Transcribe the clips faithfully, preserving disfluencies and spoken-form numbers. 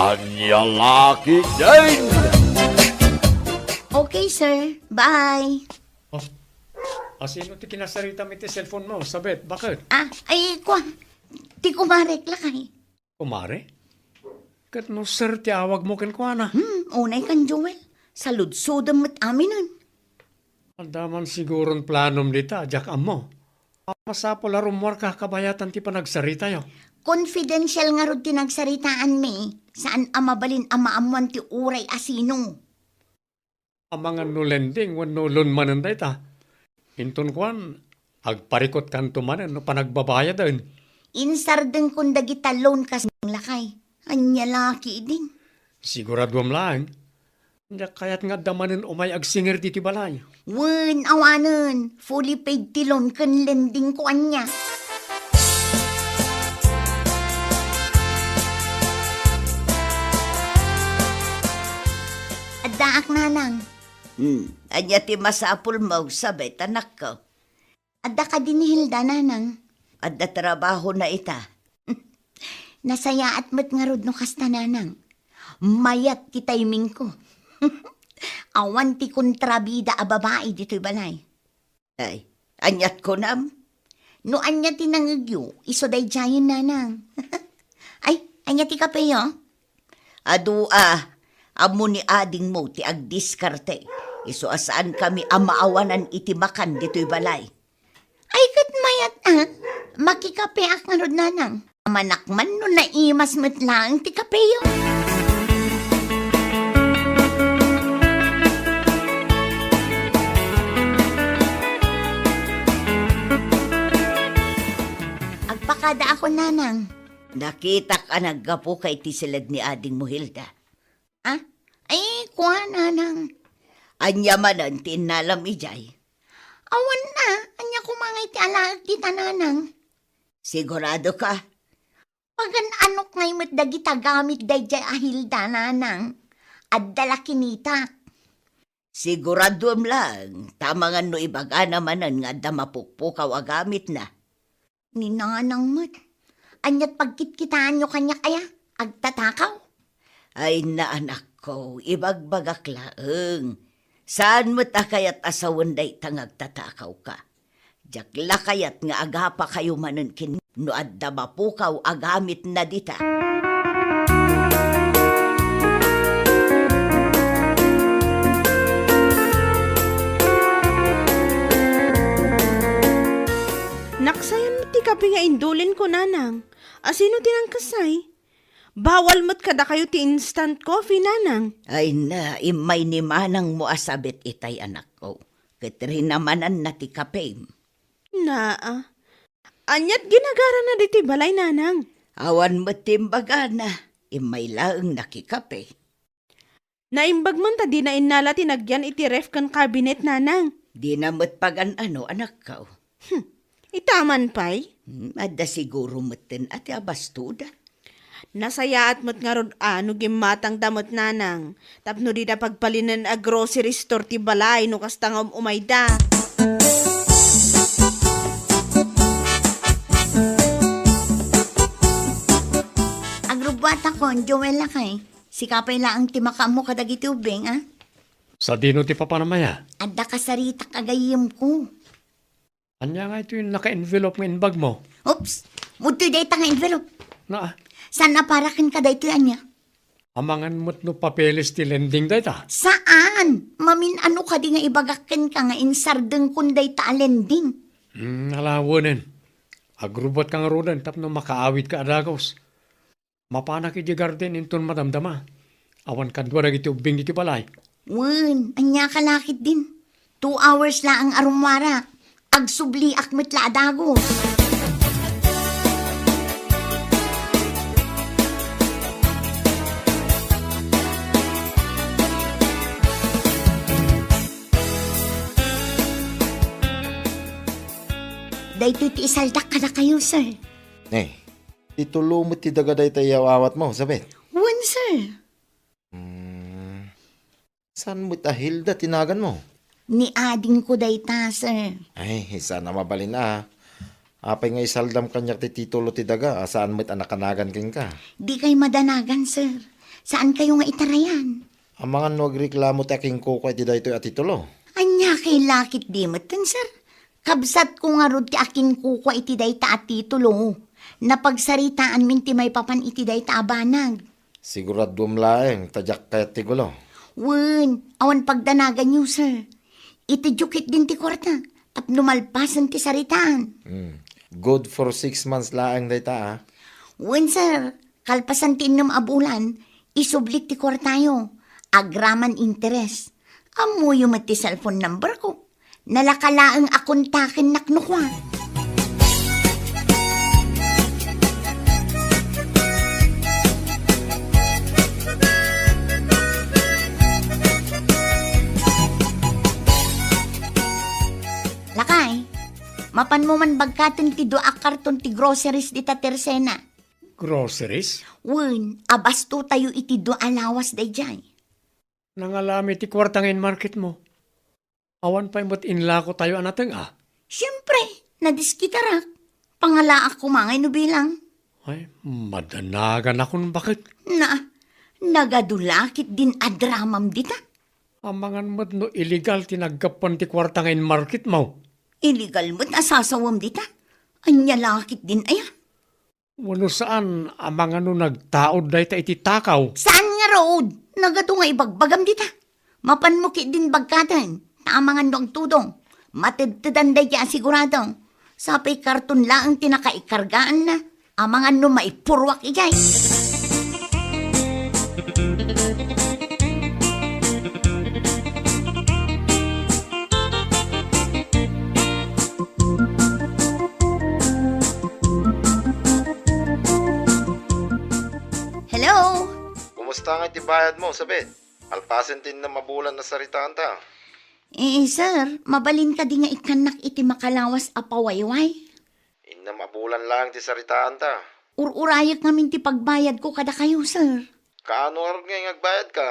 Ania la ketdin? Okay, sir. Bye. Oh, asino ti kinasaritam iti cellphone mo, Sabet? Bakit? Ah, ay, kuan. Ti kumarek lakay. Kumare? Ket no sir ti awagmo kenkuana? Hmm, unay kan Joel. Saludsodem met aminen. Adda man siguron planom dita, diak ammo. Masapul a rummuarka kabayatan ti panagsaritayo. Confidential ngarud ti nagsaritaanmi. Saan a mabalin a maammuan ti uray a sino. Amangan no lending wenno loan manen dayta. Inton kuan, agparikutkanto manen no panagbabayaden. Insardengkon dagita loan kas lakay. Ania la ketdin? Siguraduam laeng. Diak kayat nga adda manen umay agsingir ditoy balay. Wen, awanen. Fully paid ti loan ken lending ko ania. Addaak, nanang. Hmm, ania ti masapulmo, Sabet, anakko? Adda kadi ni Hilda, nanang. Adda trabahona ita. Nasayaat met ngarud no kasta, nanang. Mayat ti timingko. Awan ti kontrabida a babai ditoy balay. Ay, aniat kunam? No ania ti nangegyo, isu daydiayen, nanang. Ay, ania ti kapeyo? Adu a, ammo ni adingmo ti agdiskarte. Isu a saankami a maawanan iti makan ditoy balay. Ay, ket mayat a, makikapeak ngarud, nanang. Amanak man no naimas met laeng ti kapeyo. Agpakadaakon, nanang. Nakitak a naggapuka iti siled ni adingmo, Hilda. Ah? Ay, kua, nanang. Ania manen ti innalam idiay? Awan a, ania koma nga iti alaek dita, nanang? Sigurado ka? Pagan-anok ngay met dagita gamit daydiay a Hilda, nanang. Adda la kinitak. Siguraduem laeng, ta amangan no ibagana manen nga adda mapukpukaw a gamitna. Ni nanang met. Aniat pagkitkitaanyo kaniak aya? Agtatakaw? Ay, naanakko, ibagbagak laeng. Saan met a kayat a sawen dayta nga agtatakawka. Diak la kayat nga agapakayo manen ken no adda mapukaw a gamitna dita. Naksayan met ti kape nga indulinko, nanang. Asino ti nangkasay? Bawal met kadakayo ti instant coffee, nanang. Ay na, immay ni manangmo a sabit itay, anakko. Ket rinamananna ti kapem. Naa. Aniat ginagarana ditoy balay, nanang? Awan met ti imbagana. Immay laeng nakikape. Naimbag man ta dina innala ti nagyan iti ref ken cabinet, nanang. Dina met pagan-ano, anakko. Hmm. Ita man pay? Hmm, adda siguro metten a ti abastoda. Nasayaat met ngarud a no gimmatangda met, nanang, tapno dida pagbalinen a grocery store ti balay no kasta nga um-umayda. Agrubbuatakon, Joel, lakay. Sika pay laeng ti makaammo kadagiti ubbing, a? Sadino ti papanam aya? Adda kasaritak a gayyemko. Ania nga itoy naka-envelope nga imbagmo? Oops! Udtoy dayta nga envelope. Naa. Saan a para kenka daytoy ania? Amangan met no papeles ti lending dayta? Saan! Mamin-ano kadi nga ibagak kenka nga insardengkon dayta a lending? Hmm, alawenen. Agrubuatka ngaruden tapno makaawidka a dagus. Mapanak idiay garden inton madamdama. Awan kadua dagiti ubbing iti balay. Wen, ania ka la ketdin? Two hours laeng a rummuarak. Agsubliak met la a dagus. Daytoy ti isaldak kadakayo, sir. Eh, Ti tulo met ti daga dayta iyaw-awatmo, Sabet? Wen, sir. Hmm. Saan met a Hilda ti naganmo? Ni adingko dayta, sir. Ay, saan a mabalin a. Apay nga isaldam kaniak ti titulo ti daga a saan met a nakanagan kenka? Dikay madanagan, sir. Saankayo nga itarayan? Amangan no agreklamo ti akinkukua iti daytoy a titulo. Ania kay lakit di metten, sir? Kabsatko ngarud ti akinkukua iti dayta a titulo. Napagsaritaanmin ti maipapan iti dayta a banag. Siguraduam laeng ta diak kayat ti gulo. Wen, awan pagdanaganyo, sir. Itudiok ketdin ti kuarta, tapno malpasen ti saritaan. Hmm. Good for six months laeng dayta, ah. Wen, sir. Kalpasan ti innem a bulan, isublik ti kuartayo. Agraman interes. Ammoyo met ti cellphone number ko. Nalaka laeng a kontakennak no kua. Lakay, mapanmo man bagkaten ti dua a karton ti groceries dita Tersena. Groceries? Wen, abastotayo iti dua a lawas daydiay. Nangalami ti kuarta nga inmarketmo. Awan pay met inlakotayo a nateng-a. Siempre, nadiskitarak. Pangalaak koma ngay no bilang. Ay, madanaganakon baket. Na, nagadu lakit din a dramam dita. Amangan met no illegal ti naggapuan ti kuarta nga inmarketmo. Illegal met a sasawem dita. Ania lakit din aya? Wenno saan, amangan no nagtaud dayta iti takaw? Saan ngarud? Nagadu nga ibagbagam dita. Mapanmo ketdin bagkaten, ta amangan no agtudong. Matedtedan daydiay a sigurado. Sapay karton laeng ti nakaikargaanna. Amangan no maipurruak idiay. Hello? Kumusta nga iti bayadmo, Sabet? Alpasen ti innem a bulan a saritaanta. Eh, sir, mabalin kadi nga ikkannak iti makalawas a pawayway? Innem a bulan laeng ti saritaanta. Ur-urayek ngamin ti pagbayadko kadakayo, sir. Kaano ngarud nga agbayadka?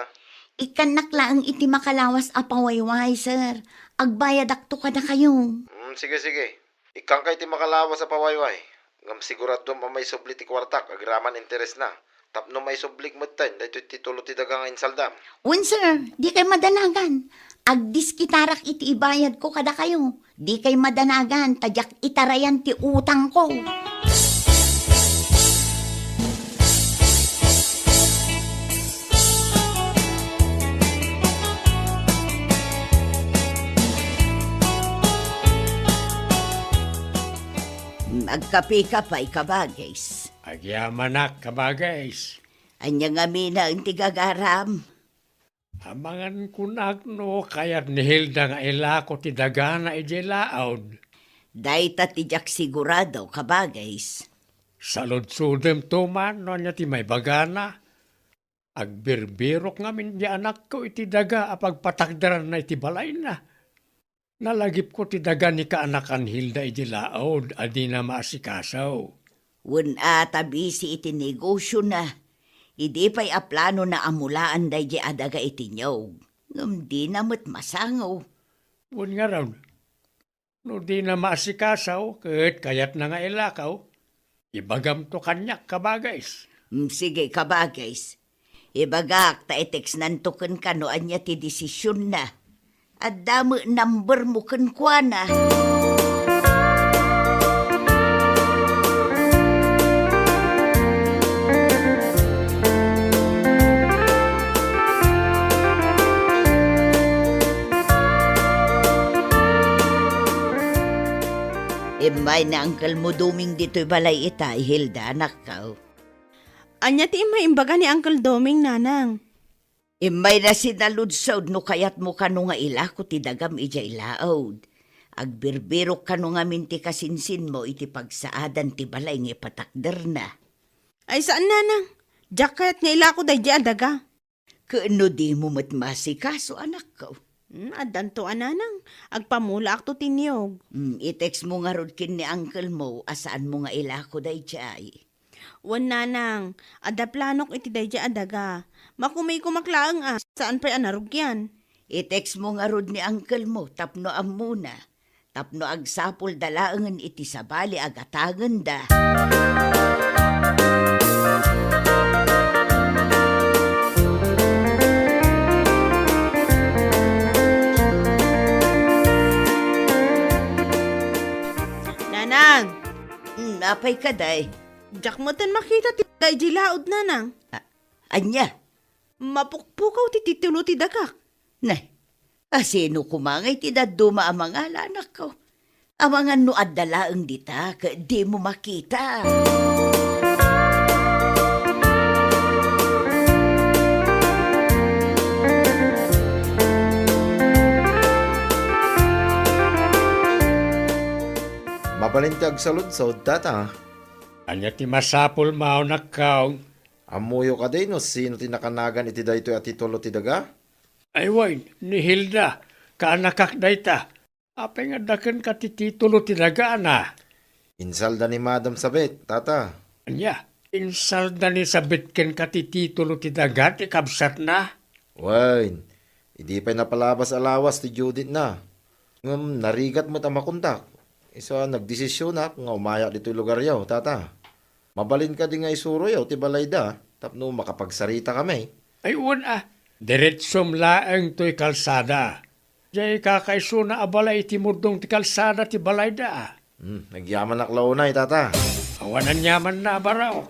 Ikkannak laeng iti makalawas a pawayway, sir. Agbayadakto kadakayo. Hmm, sige, sige. Ikkanka iti makalawas a pawayway. Ngem siguraduam a maisubli ti kuartak agraman interesna. Tapno maisublik metten daytoy titulo ti daga nga insaldam. Wen, sir, dikay madanagan. Agdiskitarak iti ibayadko kadakayo. Dikay madanagan ta diak itarayan ti utangko. Agkapeka pay, kabagis. Agyamanak, kabagis. Ania ngamin ti gagaram? Amangan kunak no kayat ni Hilda nga ilako ti dagana idiay laud. Dayta ti diak sigurado, kabagis. Saludsodem to man no ania ti maibagana. Agbirbirok ngamin di anakko iti daga a pagpatakderanna iti balayna. Nalagipko ti daga ni kaanakan Hilda idi laud a dina maasikaso. Wen a ta bisi iti negosiona. Idi pay a planona a mulaan daydi a daga iti niyog, ngem dina met masango. Wen ngarud, no dina maasikaso ket kayatna nga ilakaw, ibagamto kaniak, kabagis. Mm, sige, kabagis. Ibagak ta i-textnanto kenka no ania ti desisionna. Adda met numbermo kenkuana. Immay ni Uncle mo Doming ditoy balay ita, Hilda, anakko. Ania ti immay imbaga ni Uncle Doming, nanang? Immayna sinaludsod no kayatmo kano nga ilako ti dagam idiay laud. Agbirbirok kano ngamin ti kasinsinmo iti pagsaadan ti balay nga ipatakderna. Ay, saan, nanang. Diak kayat nga ilako daydi a daga. Ket no dimo met maasikaso, anakko? Hmm, addanto a, nanang. Agpamulaakto ti niyog. Hmm, i-textmo ngarud ken ni uncle mo a saanmo nga ilako daydiay. Wen, nanang, adda planok iti daydiay a daga. Makumikomak laeng a, saan pay a narugian. I-textmo ngarud ni uncle mo tapno ammona, tapno agsapulda laengen iti sabali a gatangenda. Pay kadi? Diak metten makita ti daydi laud, nanang. A-, ania? Mapukpukaw ti titulo ti dagak. Nay, a sino koma ngay ti dadduma a mangala, anakko? Amangan no adda laeng dita ket dimo makita. Mabalin ti agsaludsod, tata. Ania ti masapul, maunakkaw? Ammoyo kadi no sino ti nakanagan iti daytoy a titulo ti daga? Ay wen, ni Hilda, kaanakak dayta. Apay nga adda kenka ti titulo ti dagana? Insalda ni Madam Sabet, tata. Ania? Insalda ni Sabet kenka ti titulo ti daga ti kabsatna? Wen, idi pay napalabas a lawas ti due date-na. Ngem narigat met a makontak. Isu a nagdesisionak nga umayak ditoy lugaryo, tata. Mabalin kadi nga isuroyo ti balayda tapno makapagsaritakami? Ay, wen a, diretsom laeng toy kalsada. Diay kakaisuna a balay iti murdong ti kalsada ti balayda. Hmm, nagyamanak la unay, tata. Awan aniamanna a baro.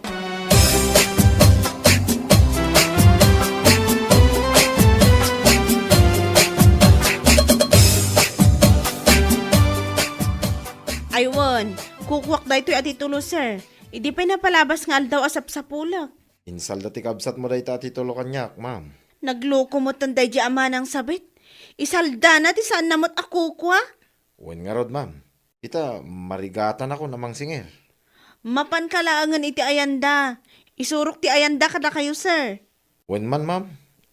Ay wen, kukuak daytoy a titulo, sir. Idi pay napalabas nga aldaw a sapsapulek. Insalda ti kabsatmo dayta a titulo kaniak, ma'am. Nagloko metten daydi a manang sabet. Isaldana ti saanna met a kukua. Wen ngarud, ma'am. Ita, marigatanakon a mangsingir. Mapanka laengen iti ayanda. Isurok ti ayanda kadakayo, sir. Wen man, ma'am.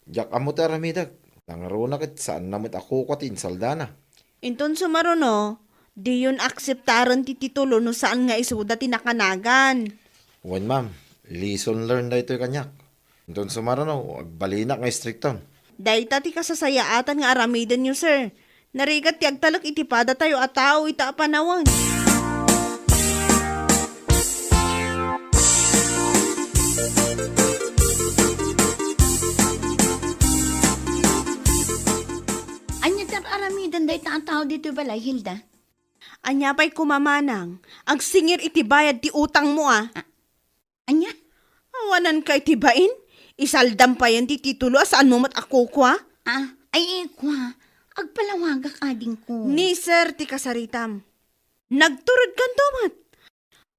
Diak ammo ti aramidek. Nangruna ket saanna met a kukua ti insaldana. Inton sumaruno, diyon akseptaren ti titulo no saan nga isuda ti nakanagan. Wen, ma'am. Lesson learned daytoy kaniak. Inton sumaruno, agbalinak nga istrikton. Dayta ti kasasayaatan nga aramidenyo, sir. Narigat ti agtalek iti padatayo a tao ita a panawen. Ania ti ar-aramiden dayta a tao ditoy balay, Hilda? Ania pay koma manang, agsingir iti bayad ti utangmo a. A-, ania? Awananka iti bain? Isaldam payen ti titulo a saanmo met a kukua? A, ay, ikua, agpalawagak, adingko. Ni sir ti kasaritam. Nagturedkanto met.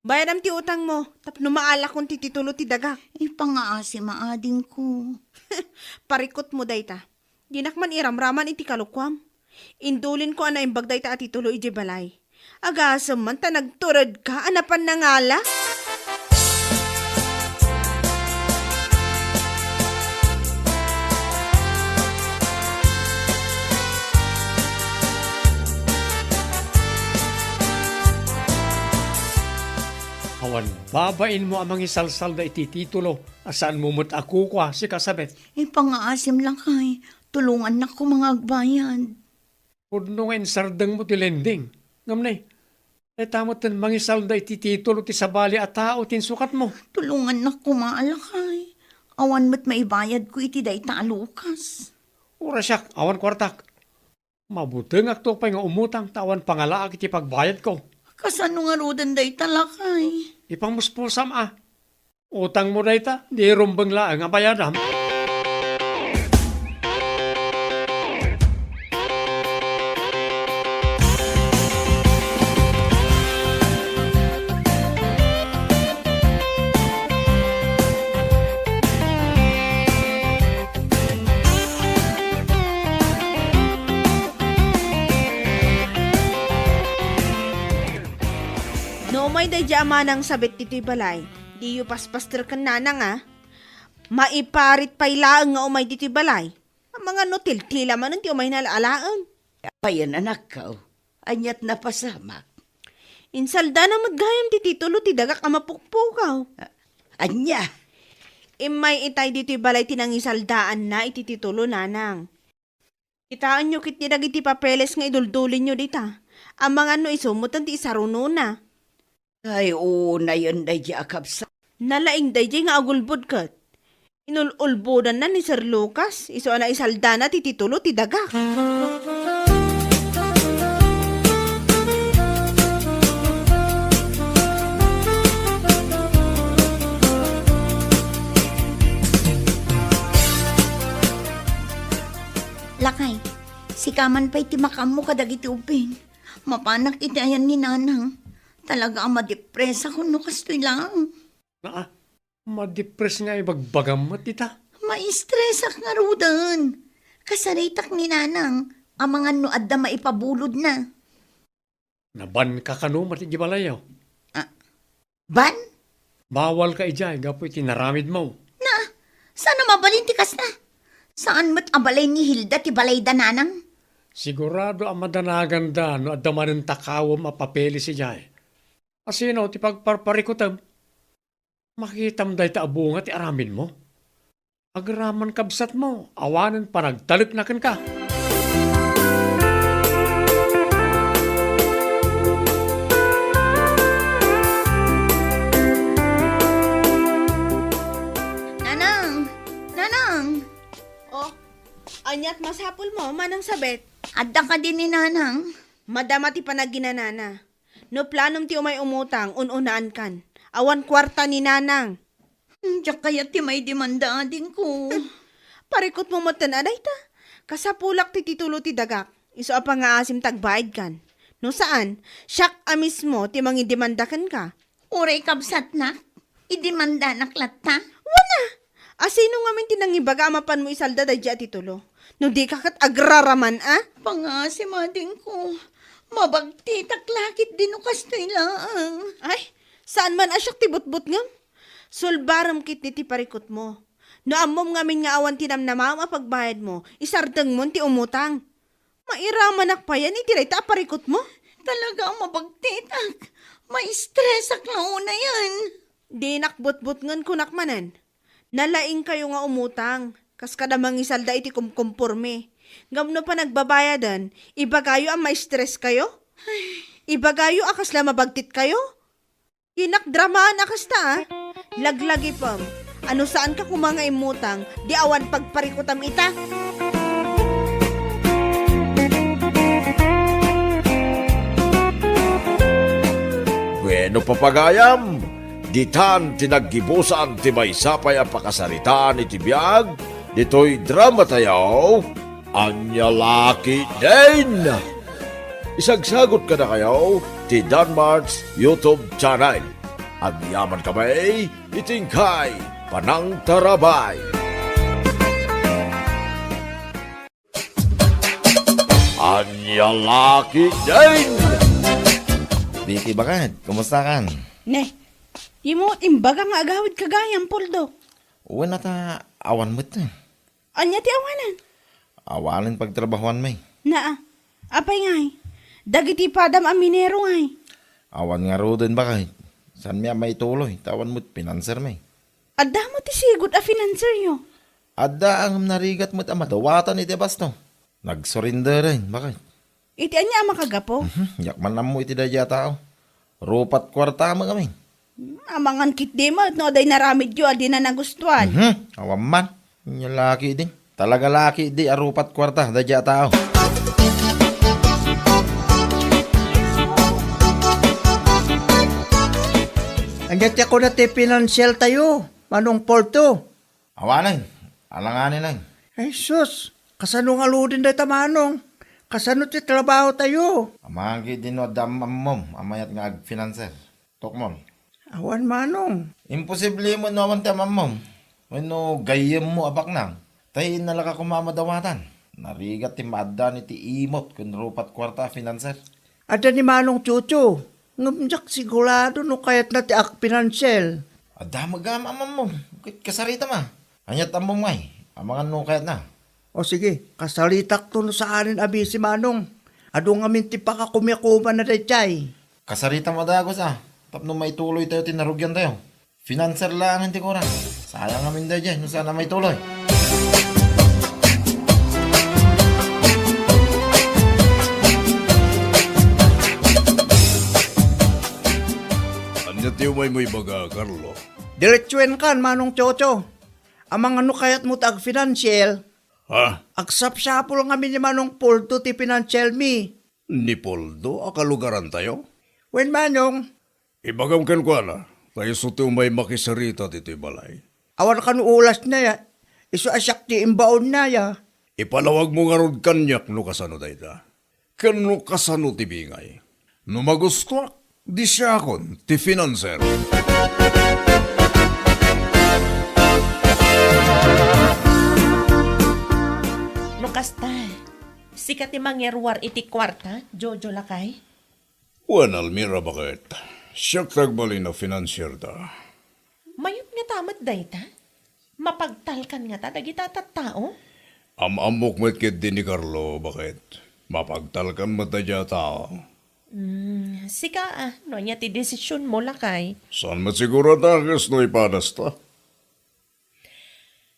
Bayadam ti utangmo, tapno maalakon ti titulo ti dagak. Ipangaasim a adingko. Parikutmo dayta. Dinak man iramraman iti kalokuam. Indulinko a naimbag dayta a titulo idiay balay. Agasem man ta nagturedka a napan nangala. Awan babainmo a mangisalsalda iti titulo a saanmo met a kukua, sika, Sabet. Ipangaasim, lakay. Tulongannak koma nga agbayad. Pudno nga insardengmo ti lending. Ngem ne, dayta metten mangisalda iti titulo ti sabali a tao ti insukatmo. Tulongannak koma, lakay. Awan met maibayadko iti dayta a lukas. Uray siak, awan kuartak. Mabutengakto pay nga umutang ta awan pangalaak iti pagbayadko. Kasano ngaruden dayta, lakay? Ipangmuspusam a. Utangmo dayta, di rumbeng laeng a bayadam. No umay daydi a manang sabet ditoy balay, diyo paspaster ken nanang a. Maiparit pay laeng nga umay ditoy balay. Amangan no tiltila manen ti umayna alaen. Apayen, anakko? Aniat napasamak? Insaldana met gayam ti titulo ti dagak a mapukpukaw. A-, ania? Immay itay ditoy balay ti nangisaldaanna iti titulo, nanang. Kitaenyo ketdi dagiti papeles nga iduldulinyo dita. Amangan no isu metten ti isarunona. Ay, unayen daydi a kabsat. Nalaing daydi nga agulbod ket inul-ulbodanna ni Sir Lucas, isu a naisaldana ti titulo ti dagak. Sika man pay ti makaammo kadagiti ubbing. Mapanak iti ayan ni Nanang. Talaga a madepresak no kastoy laeng. Naa, madepres nga ibagbagam met dita. Maistresak ngaruden. Kasaritak ni Nanang, amangan no adda maipabulodna. Nabanka kano met idiay balayyo? Ah, ban? Bawalka idiay gapu iti naramidmo. Na, saan a mabalin ti kasta? Saan met a balay ni Hilda ti balayda, Nanang? Sigurado a madanaganda no adda manen takawem a papeles idiay. Asino ti pagparparikutem? Makitam dayta a bunga ti aramidmo. Agraman kabsatmo, awanen panagtalekna kenka. Nanang! Nanang! Oh, aniat masapulmo, Manang Sabet? Adda kadi ni Nanang? Madama ti panaginanana. No planom ti umay umutang, un-unaankan. Awan kuarta ni Nanang. Hmm, diak kayat ti maidemanda, adingko. Parikutmo metten a dayta. Kasapulak ti titulo ti dagak. Isu a pangngaasim ta agbaidkan. No saan, siak a mismo ti mangidemanda kenka. Uray kabsatnak, idemandanak latta? Wen a! Asino ngamin ti nangibaga a mapanmo isalda daydiay a titulo? No dika ket agraraman a? Pangngaasim, adingko. Mabagtitak la ketdi no kastoy laeng. Ay, saan man a siak ti butbutngem? Sulbarem ketdi ti parikutmo. No ammom ngamin nga awan ti namnamaem a pagbayadmo, isardengmon ti umutang. Mairamanak payen iti dayta a parikutmo? Talaga a mabagtitak. Maistresak la unayen. Dinak butbutngen, kunak manen. Nalaingkayo nga umutang, kas kada mangisalda iti kumkumpormi. Ngem no panagbabayaden, ibagayo a maistreskayo? Ibagayo a kasla mabagtitkayo? Dinak dramaan a kasta, a. Laglagipem. Ano saanka koma nga immutang, di awan pagparikutam ita? Bueno, papagayam, ditan ti naggibusan ti maysa pay a pakasaritaan iti biag ditoy drama tayo. Ania la ketdin? Isagsagot kadakayo ti Danmart's YouTube channel. Agyaman kami iti inkay panangtarabay. Ania la ketdin? Vicky, bakit? Kumusta kan? Ne, imo imbaga nga agawid ka gayam, Poldo. Wen a ta, awan met. Ania ti awanen? Awanen pagtrabahoanmi. Naa. Apay ngay? Dagiti padam a minero ngay? Awan ngaruden, bakit? Saanmi a maituloy, ta awan met finansermi. Adda met ti sigud a finanseryo? Adda, ngem narigat met a madawatan iti basto. Nagsurrenderen, bakit? Iti ania a makagapu? Mhm, diak man ammo iti daydiay a tao. Rupat kuarta met ngamin. Amangan ketdi met no adda inaramidyo a dina nagustuan. Mhm, awan man. Ania la ketdi? Talaga la ketdi a rupat kuarta daydiay a tao. Ania ti kuna ti finansial tayo, Manong Porto? Awanen, alanganen. Ay sus, kasano ngaruden dayta, Manong? Kasano ti trabaho tayo? Amangan ketdi no adda am-, ammom a mayat nga agfinanser. Tukmol. Awan, Manong. Imposible met no awan ti am-ammom. Wenno gayyemmo a baknang. Tay innalaka koma a madawatan. Narigat ti maaddaan iti imot ken rupat kuarta a finanser. Adda ni Manong Chucho. Ngem diak sigurado no kayatna ti agpinansiel. Adda met gayam am-ammom. Ket kasaritam a. Aniat ammom ngay? Amangan no kayatna. O sige, kasaritakto no saanen a bisi, Manong. Adu ngamin ti pakakumiakuman a daydiay. Kasaritam a dagus a, tapno maituloytayo ti narugiantayo. Finanser laengen ti kurak. Sayang ngamin daydiay no saan a maituloy. Ania ti umaymo ibaga, Carlo? Diretsuenkan, Manong Chocho. Amangan no kayatmo ti agfinansiel. Ha? Agsapsapul ngamin ni Manong Poldo ti pinansielmi. Ni Poldo a kalugarantayo? Wen, Manong. Ibagam kenkuana, ta isu ti umay makisarita ditoy balay. Awan kano ulasna ya. Isu a siak ti imbaonna ya. Ipalawagmo ngarud kaniak no kasano dayta, ken no kasano ti bingay. No magustoak, di siakon ti financer. No kasta, sika ti mangiruar iti kuarta, Jojo lakay? Wen, Almira, baket. Siak ti agbalin a financier da. Mayat ngata met dayta? Mapagtalkan ngata dagita tattao? Am-ammok met ketdi ni Carlo, baket. Mapagtalkan met dayta a tao. Hmm, sika, ah, no ania ti desisionmo, lakay? Saan met siguro a dakes no ipadasta?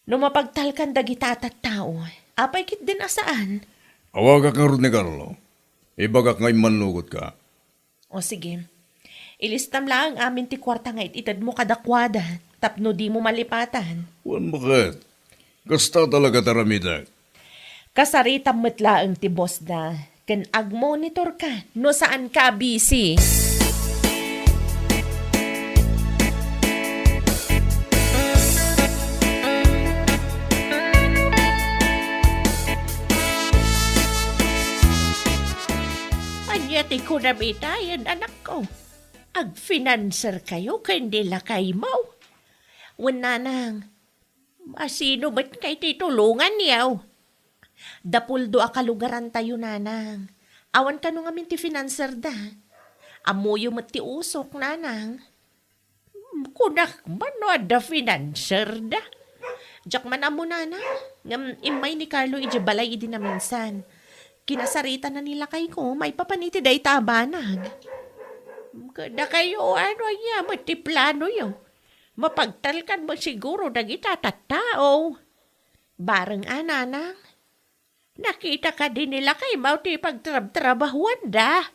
No mapagtalkan dagita a tattao, apay ketdin a saan? Awagak ngarud ni Carlo. Ibagak nga immannugotka. O sige. Ilistam laeng amin ti kuarta nga it-itedmo kadakuada tapno dimo malipatan. Wen, baket. Kasta talaga ti aramidek. Kasaritam met laeng ti bossda, ken agmonitorka no saanka a busy. Ania ti kunam itayen, anakko? Agfinanserkayo ken ni lakaymo? Wen, nanang, a sino met ngay ti tulonganyo? Da Puldo a kalugarantayo, nanang. Awan kano ngamin ti finanserda. Ammoyo met ti usok, nanang. Hmm, kunak man no adda finanserda. Diak man ammo, nanang, ngem immay ni Carlo idiay balay idi naminsan. Kinasaritana ni lakayko maipapan iti dayta a banag. Kadakayo, ano aya met ti planoyo? Mapagtalkan met siguro dagita tattao. Bareng a, nanang. Nakita kadi ni lakaymo ti pagtrabtrabahuanda?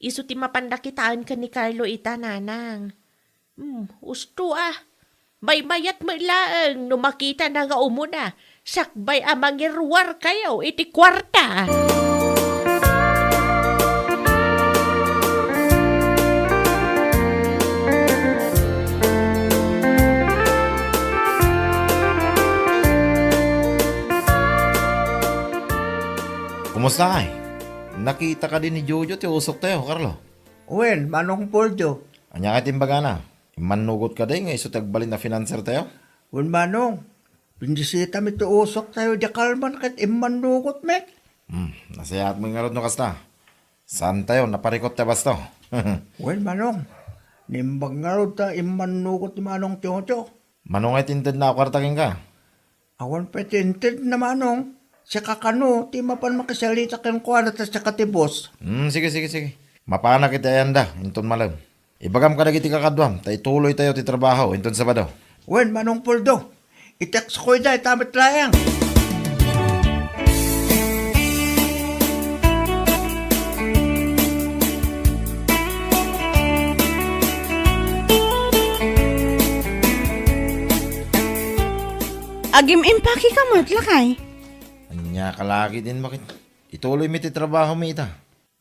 Isu ti mapanda kitaen ken ni Carlo ita, nanang. Hmm, usto a. Maymayat met laeng no makitana nga umuna, sakbay a mangiruarkayo iti kuarta. Kumusta, ay? Nakita kadi ni Jojo ti usoktayo, Carlo? Wen, Manong Poldo. Ania kadi ti imbagana? Immannugot kadi nga isu ti agbalin a finansertayo? Wen, Manong. Bindisitami ti usoktayo idiay kalman ket immannugot met. Hmm, nasayaat met ngarud no kasta. Saantayo naparikut ti abasto. Wen, Manong. Naimbag ngarud ta immannugot ni Manong Jojo. Mano ngay ti intedna a kuarta kenka? Awan pay ti intedna, Manong. Sika kano ti mapan makisalita kenkuana ta sika ti boss. Hmm, sige, sige, sige. Mapanak iti ayanda, inton malem. Ibagam kadagiti kakaduam, ta ituloytayo ti trabaho inton Sabado. Wen, Manong Poldo. I-textko ida, ita met laeng. Agim-impakeka met, lakay. Ania ka lagi din, baket? Ituloymi ti trabahomi ita.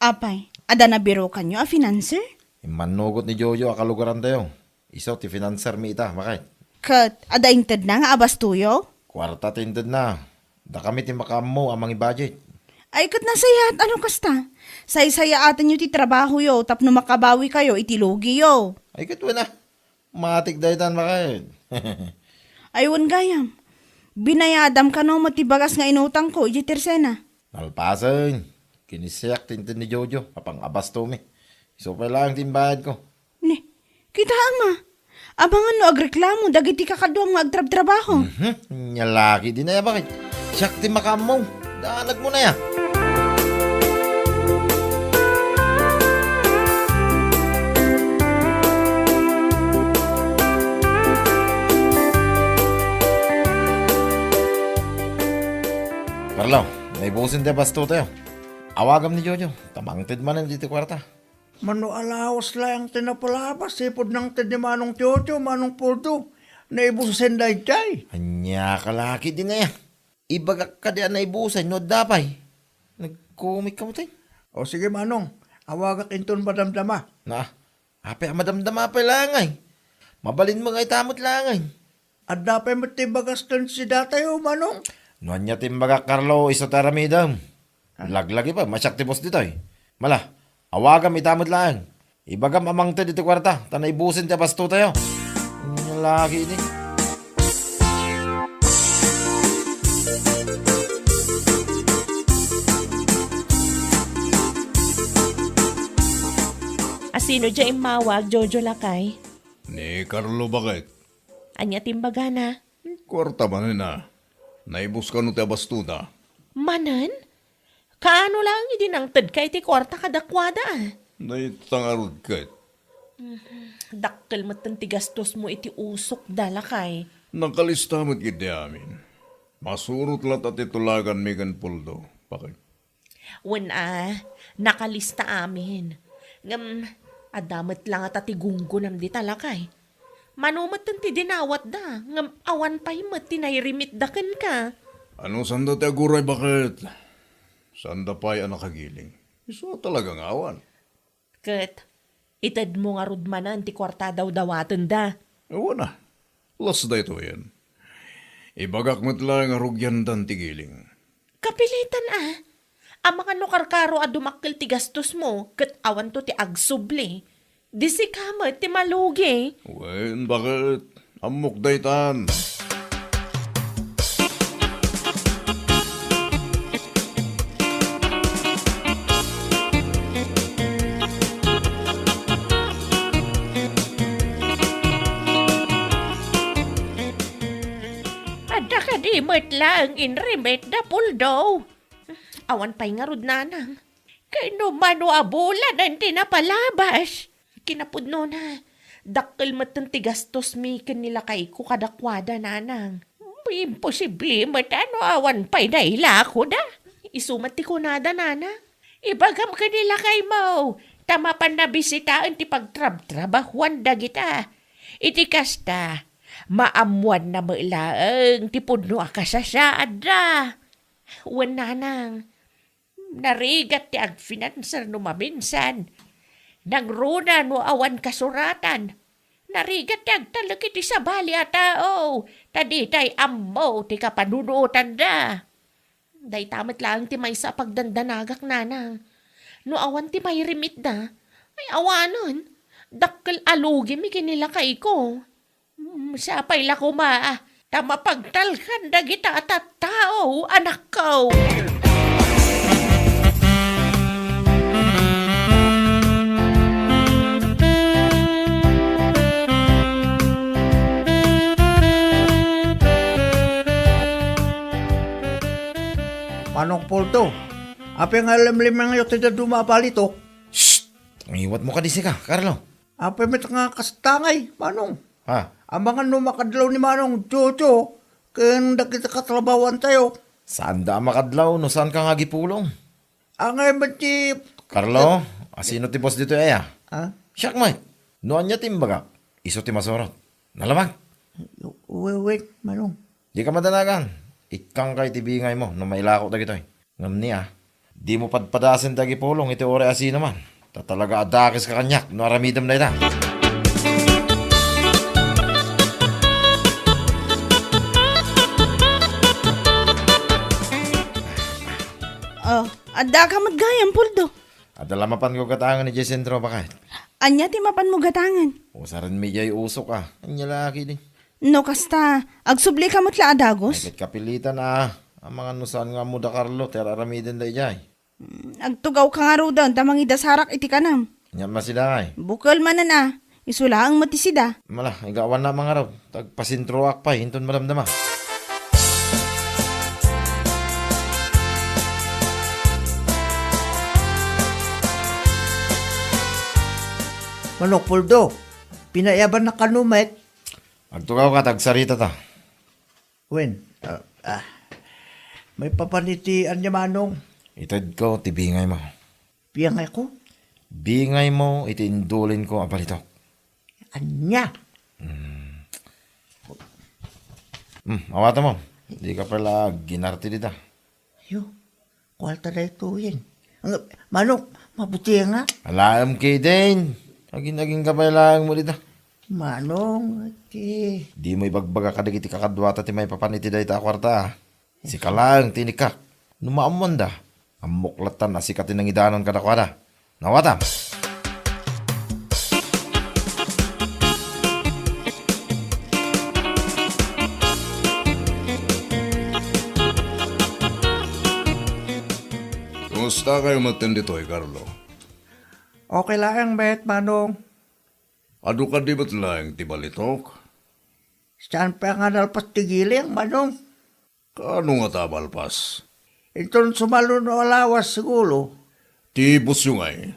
Apay, adda nabirukanyo a financer? Immannugot ni Jojo a kalugarantayo. Isu ti finansermi ita, baket. Ket adda intedna nga abastoyo? Kuarta ti intedna. Dakami ti makaammo a mangi-budget. Ay, ket nasayaat a no kasta. Saysayaatenyo ti trabahoyo tapno makabawikayo iti lugiyo. Ay, ket wen a. Matik daytan, baket. Ay, wen gayam. Binayadam kano met ti bagas nga inutangko idiay Tersena? Nalpasen. Kinisiak ti inted ni Jojo a pang-abastomi. Isu pay laeng ti imbayadko. Ni, kitaem a. Amangan no agreklamo dagiti kakaduam nga agtrabtrabaho. Mhm. Nia lagi din aya, baket. Siak ti makaammo. Danagmo na ya. Carlo, naibusen ti abastotayo. Awagam ni Jojo, ta mangted manen ditoy kuarta. Mano a lawas laeng ti napalabas, sipud nangted ni Manong Jojo, Manong Poldo. Naibusen daydiay. Ania ka laki din aya? Ibagak kadi a naibusen no adda pay. Nagkumit ka met. O sige, Manong, awagak inton madamdama. Na, apay a madamdama pay laeng ay. Mabalin mo nga ita met laeng ay. Adda pay met ti bagas ken sidatayo, Manong. No ania ti imbagak, Carlo, isu ti aramidem. Ah. Laglagi pa, masiak ti boss ditoy. Mala, awagam ita met laeng. Ibagam a mangted iti kuarta, ta naibusen ti abastotayo. Ania lagi ini. Asino dia immawag, Jojo lakay? Ni Carlo, baket. Ania ti imbagana? Kuarta manen a. Naibus kano ti abastona. Manen? Kaano laeng idi nangtedka iti kuarta kadakuada? Naitang arud ket. Dakkel metten ti gastosmo iti usokda, lakay. Nakalista met ketdi amin. Masurot latta ti tulaganmi ken Poldo, baket. Wen a, nakalista amin. Ngem, adda met la ngata ti gunggonam dita, lakay. Mano metten ti dinawatda, ngem awan pay met ti nairimitda kenka. Ano, sanda ti aguray, baket? Sanda pay a nakagiling. Isu a talaga nga awan. Ket itedmo ngarud manen ti kuarta a dawdawatenda. Awan a. Las daytoyen. Ibagak met laeng a rugiandan ti giling. Kapilitan a. Amangan no karkaro a dumakkel ti gastosmo ket awanto ti agsubli. Di sika met ti malugi. Wen, baket? Ammok daytan. Adda kadi met laeng inrimit da Poldo? Awan pay ngarud, nanang. Ken no mano a bulanen ti napalabas? Kinapudnona, dakkel metten ti gastosmi ken ni lakayko kadakuada, nanang. Imposible met a no awan pay nailakoda. Isu met ti kunada, nanang. Ibagam ken ni lakaymo, ta mapanna bisitaen ti pagtrabtrabahuan dagita. Iti kasta, maammuanna met laeng ti pudno a kasasaadda. Wen, nanang, narigat ti agfinanser no maminsan. Nangruna no awan kasuratan. Narigat ti agtalek iti sabali a tao, ta ditay ammo ti kapanunotanda. Dayta met laeng ti maysa a pagdandanagak, nanang. No awan ti mairimitda, ay awanen, dakkel a lugimi ken ni lakayko. Mm, sapay la koma, ah, ta mapagtalkan dagita a tattao, anakko. Manong Poldo, apay nga limlimangyo ti dadduma a balitok? Shh! Ngiwatmo kadi sika, Carlo. Apay met nga kasta ngay, Manong? Ha? Amangan no makadlaw ni Manong Jojo ken dagiti katrabahoantayo. Saanda a makadlaw no saanka nga agipulong. Angay met ti Carlo, asino ti boss ditoy aya? Ha? Siak met. No ania ti imbagak, isu ti masurot. Nalabag. Wen, wen, Manong. Dika madanagan. Ikkangka iti bingaymo no mailako dagitoy. Ngem ni a, dimo padpadasen ti agipulong iti uray a sinoman. Ta talaga a dakeska kaniak no aramidem dayta. Oh, addaka met gayam, Poldo. Adda la mapanko gatangen idiay sentro, baket. Ania ti mapanmo gatangen? Usarenmi idiay usok a. Ania la ketdi? No kasta, agsublika met la a dagus? Ay, ket kapilitan a. Amangan no saan nga ammo da Carlo ti ar-aramidenda idiay. Mm, agtugawka ngaruden ta mangidasarak iti kanam. Ania met sida ay? Bukel manen a. Isu laeng met ti sida. Mala, iga awan na mangarab. Tagpasentroak pay inton madamdama. Manok Poldo, pinaiyabannak kano met? Agtugawka ta agsaritata. Wen, ah, ah, maipapan iti ania, Manong? Itedko ti bingaymo. Bingayko? Bingaymo iti indulinko a balitok. Ania? Hmm. Hmm, awatam. Dika pay la aginarte dita. Yo, kuarta daytoyen. Ang, Manong, mabuti nga. Alaem ketdin. Agin-agin ka pay laeng mo dita. Manong, ati. Dimo ibagbaga kadagiti kakaduata ti maipapan iti dayta a kuarta, ah. Sika laeng ti inikak. No maammoanda, ammok lattan a sika ti nangidanon kadakuada. Nawatam! Kumusta kayo metten ditoy, Carlo? Okay laeng met, Manong. Adu kadi met laeng ti balitok? Saan pay nga nalpas ti giling, Manong? Kaano nga ta malpas? Inton sumalo no alawas, siguro. Ti busyo ngay?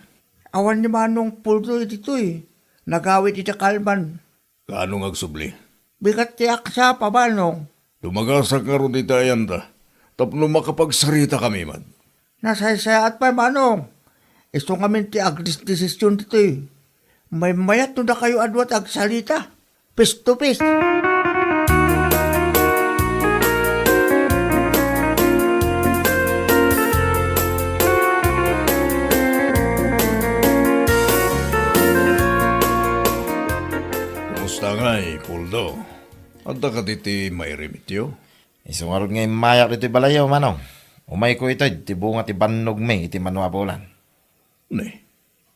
Awan ni Manong Puldo ditoy. Nagawid ida kalman. Kaano nga agsubli? Bigat ti aksapa, Manong. Dumagasak ngarud iti ayanda tapno makapagsarita kami man. Nasaysayaat pay, Manong. Isu ngamin ti agdesdesisyon ditoy. Maymayat no dakayo a dua ti agsalita. Face to face. Kumusta ngay, Puldo? Adda kadi ti mairimityo? Isu ngarud nga immayak ditoy balayyo, Manong. Umayko ited ti bunga ti bannogmi iti mano a bulan. Ne,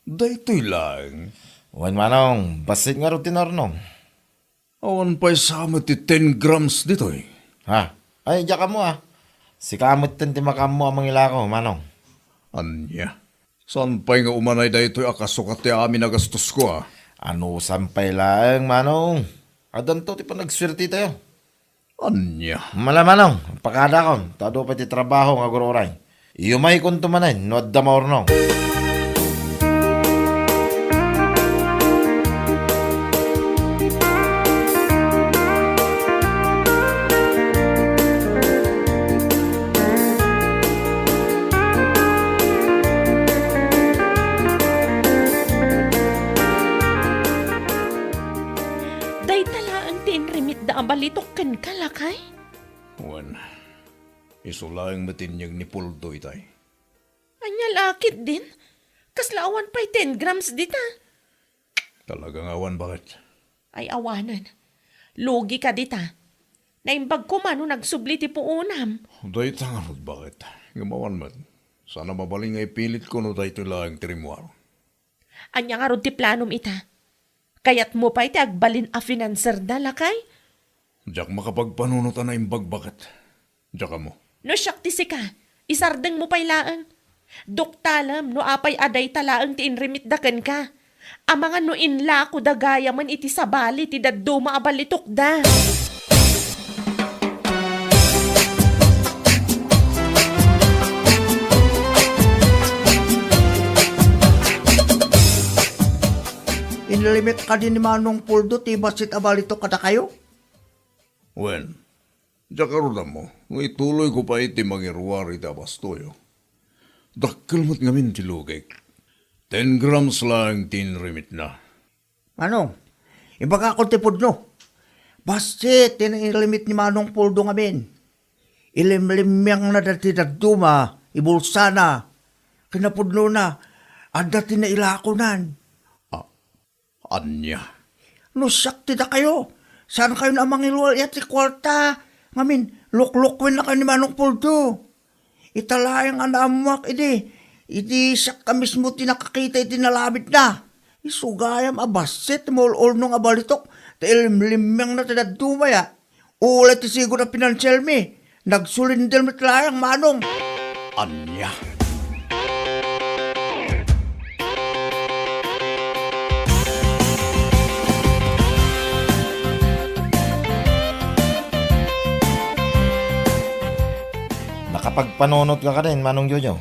daytoy laeng. Wen, Manong, bassit ngarud ti naurnong. Awan pay sa met ti ten grams ditoy. Ha? Ay, diak ammo, a. Sika metten ti makaammo a mangilako, Manong. Ania? Saan pay nga umanay daytoy a kasukat ti amin a gastosko, a? Anusan pay laeng, Manong. Addanto ti panagsuertetayo. Ania? Mala, Manong, pakadakon, ta adu pay ti trabaho nga agur-uray. Iyumaykonto manen no adda maurnong. Dayta laeng ti inrimitda a balitok kenka, lakay? Wen, isu laeng met inyeg ni Puldo itay. Ania la ketdin? Kasla awan pay ten grams dita? Talaga nga awan, baket. Ay, awanen. Lugi ka dita. Naimbag koma no nagsubli ti puonam. Dayta ngarud, baket. Ngem awan met. Saan a mabalin nga ipilitko no daytoy laeng ti rimmuar. Ania ngarud ti planom ita? Kayatmo pay ti agbalin a finanserda, lakay? Diak makapagpanunot a naimbag, baket. Diak ammo. No siak ti sika, isardengmo pay laeng. Duktalem no apay a dayta laeng ti inrimitda kenka. Amangan no inlakoda gayamen iti sabali ti dadduma a balitokda. Inlimit kadi ni Manong Puldo ti bassit a balitok kadakayo? Wen, diak ngarud ammo no ituloyko pay ti mangiruar iti abastoyo. Dakkel met ngamin ti lugik. Ten grams laeng ti inrimitna. Manong, ibagakon ti pudno. Bassit ti inlimit ni Manong Puldo ngamin. Ilimlimmiangna dati dadduma, ibulsana. Kinapudnona, adda ti nailakonan. A-, ania? No siak ti dakayo, saankayon a mangilual-iat ti kuarta. Ngamin, luklukwenna kayo ni Manong Puldo. Ita laeng a naammoak idi, idi siak a mismo ti nakakita iti nalamidna. Isu gayam a bassit ti maul-ulnong a balitok, ta ilimlimmiangna ti dadduma ya. Ulay ti sigud a pinansielmi, nagsulinder met laeng, Manong. Ania? Nakapagpanunot ka kadin, Manong Jojo.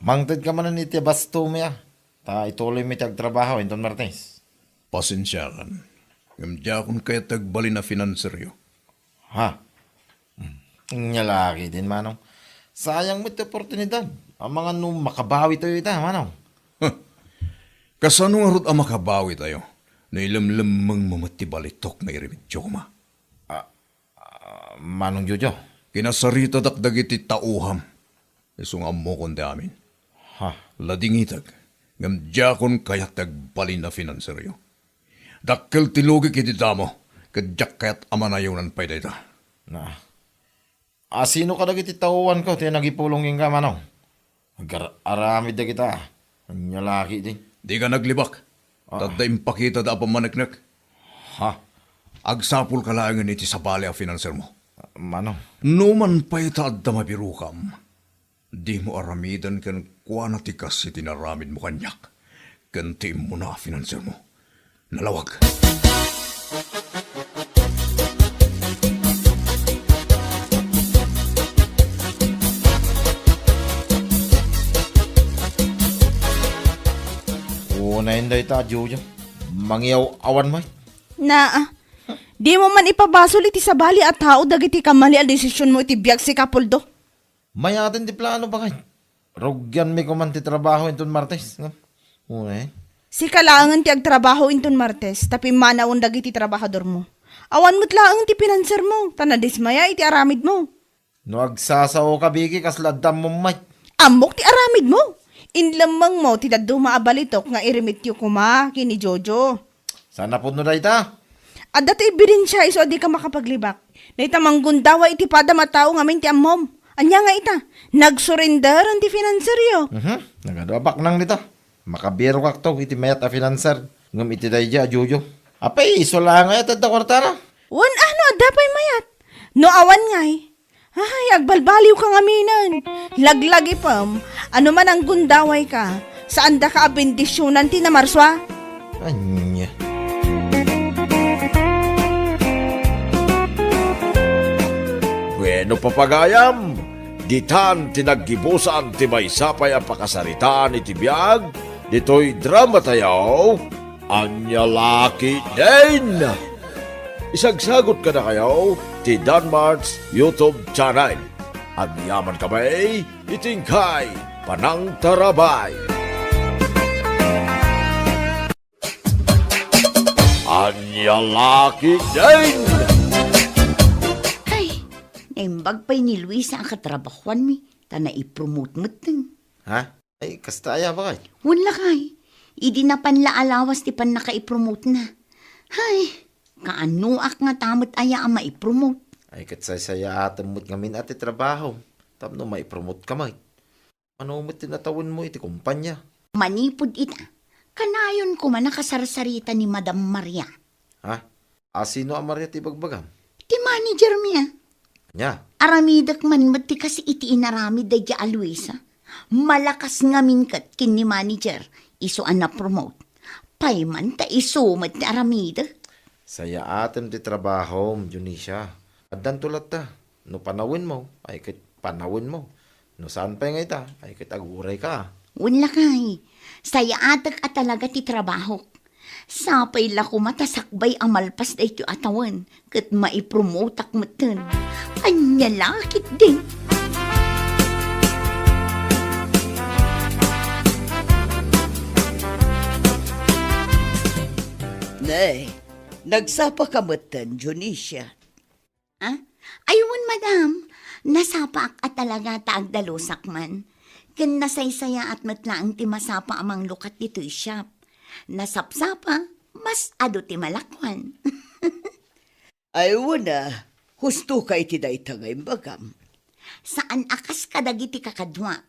Mangted ka manen iti bastomi a. Ta ituloymi ti agtrabaho inton Martes. Pasensiakan. Ngem diakon kayat ti agbalin a finanseryo. Ha? Hmm. Ania la ketdin, Manong. Sayang met ti oportunidad. Amangan no makabawitayo ita, Manong. Huh. Kasano ngarud a makabawitayo no ilemlemmengmo met ti balitok nga irimityo koma? Ah, ah, Manong Jojo. Kinasaritadak dagiti taoham. Isu nga ammokon ti amin. Ha? Ladingitek, ngem diakon kayat ti agbalin a finanseryo. Dakkel ti lugik iti damo, ket diak kayat a manayonan pay dayta. Na. Asino kadagiti taoanko ti nagipulong kenka, Manong? Agar-aramid dagita. Ania la ketdi? Dika naglibak. Ah. Tadda impakitada a pammaneknek. Ha? Agsapulka laengen iti sabali a finansermo. Manong. Numan pay ta adda mabirokam, dimo aramiden kenkuana ti kas iti naramidmo kaniak ken ti immuna a finansermo. Nalawag. Unayen dayta a Jojo. Mangiyaw-awan met. Naa. Dimo man ipabasol iti sabali a tao dagiti kamali a desisionmo iti biag, Sikapuldo. Mayaten ti plano, baket. Rugianmi koman ti trabaho inton Martes, ngem. Uy. Sika laengen ti agtrabaho inton Martes, ta pimmanawen dagiti trabahadormo. Awan met laeng ti finansermo, ta nadismaya iti aramidmo. No agsasaoka, Vicky, kasla adda ammom met. Ammok ti aramidmo. Inlemmengmo ti dadduma a balitok nga iremityo koma ken ni Jojo. Saan a pudno dayta? Adda ti ebidensia isu a dika makapaglibak. Dayta manggundaway iti padam a tao ngamin ti ammom. Ania nga ita? Nagsurrender ti finanseryo. Mhm. Nagadu a baknang dita. Makabirokakto iti mayat a finanser. Ngem iti daydiay a Jojo. Apay, isu la nga iti adda kuartana? Wen a no adda pay mayat. No awan ngay, ay, agbalbaliwka ngaminen. Laglagipem, ano man ang gundaway ka, saandaka a bendisionan ti namarsua? Ania? Bueno, papagayam, ditan ti naggibusan ti maysa pay a pakasaritaan iti biag ditoy dramatayo. Ania la ketdin? Isagsagot kadakayo ti Danmart's YouTube channel. Agyamankami iti inkay panangtarabay. Ania la ketdin? Ay, naimbag pay ni Luisa a katrabahoanmi, ta naipromote metten. Ha? Ay, kasta aya, baket? Wen lakay. Idi napan la a lawas ti pannakaipromotena. Hay, kaanoak ngata met aya a maipromote? Ay, ket saysayaatem met ngamin a ti trabaho tapno maipromote ka met. Mano met ti natawenmo iti kumpanya? Manipud ita, kanayon koma a kasarsarita ni Madam Maria. Ha? A, sino a Maria ti ibagbagam? Ti managermi a. Ania? Aramidek man met ti kas iti inaramid daydiay a Luisa. Malakas ngamin ket ken ni manager, isu a napromote. Pay man ta isu met ti aramidek. Sayaatem ti trabahom, Dionisia. Addanto latta. No panawenmo, ay ket panawenmo. No saan pay nga ita, ay ket agurayka. Wen lakay, sayaatek a talaga ti trabahok. Sapay la koma ta sakbay a malpas daytoy a tawen ket maipromotak metten. Ania la ketdin? Ne, nagsapaka metten, Dionisia. Ah? Ay, wen, madam. Nasapaak a talaga ta agdalusak man. Ken nasaysayaat met laeng ti masapa a manglukat ditoy shop. Nasapsapa, mas adu ti malakuan. Ay, wen a, husto ka iti dayta nga imbagam. Saan a kas kadagiti kakaduak.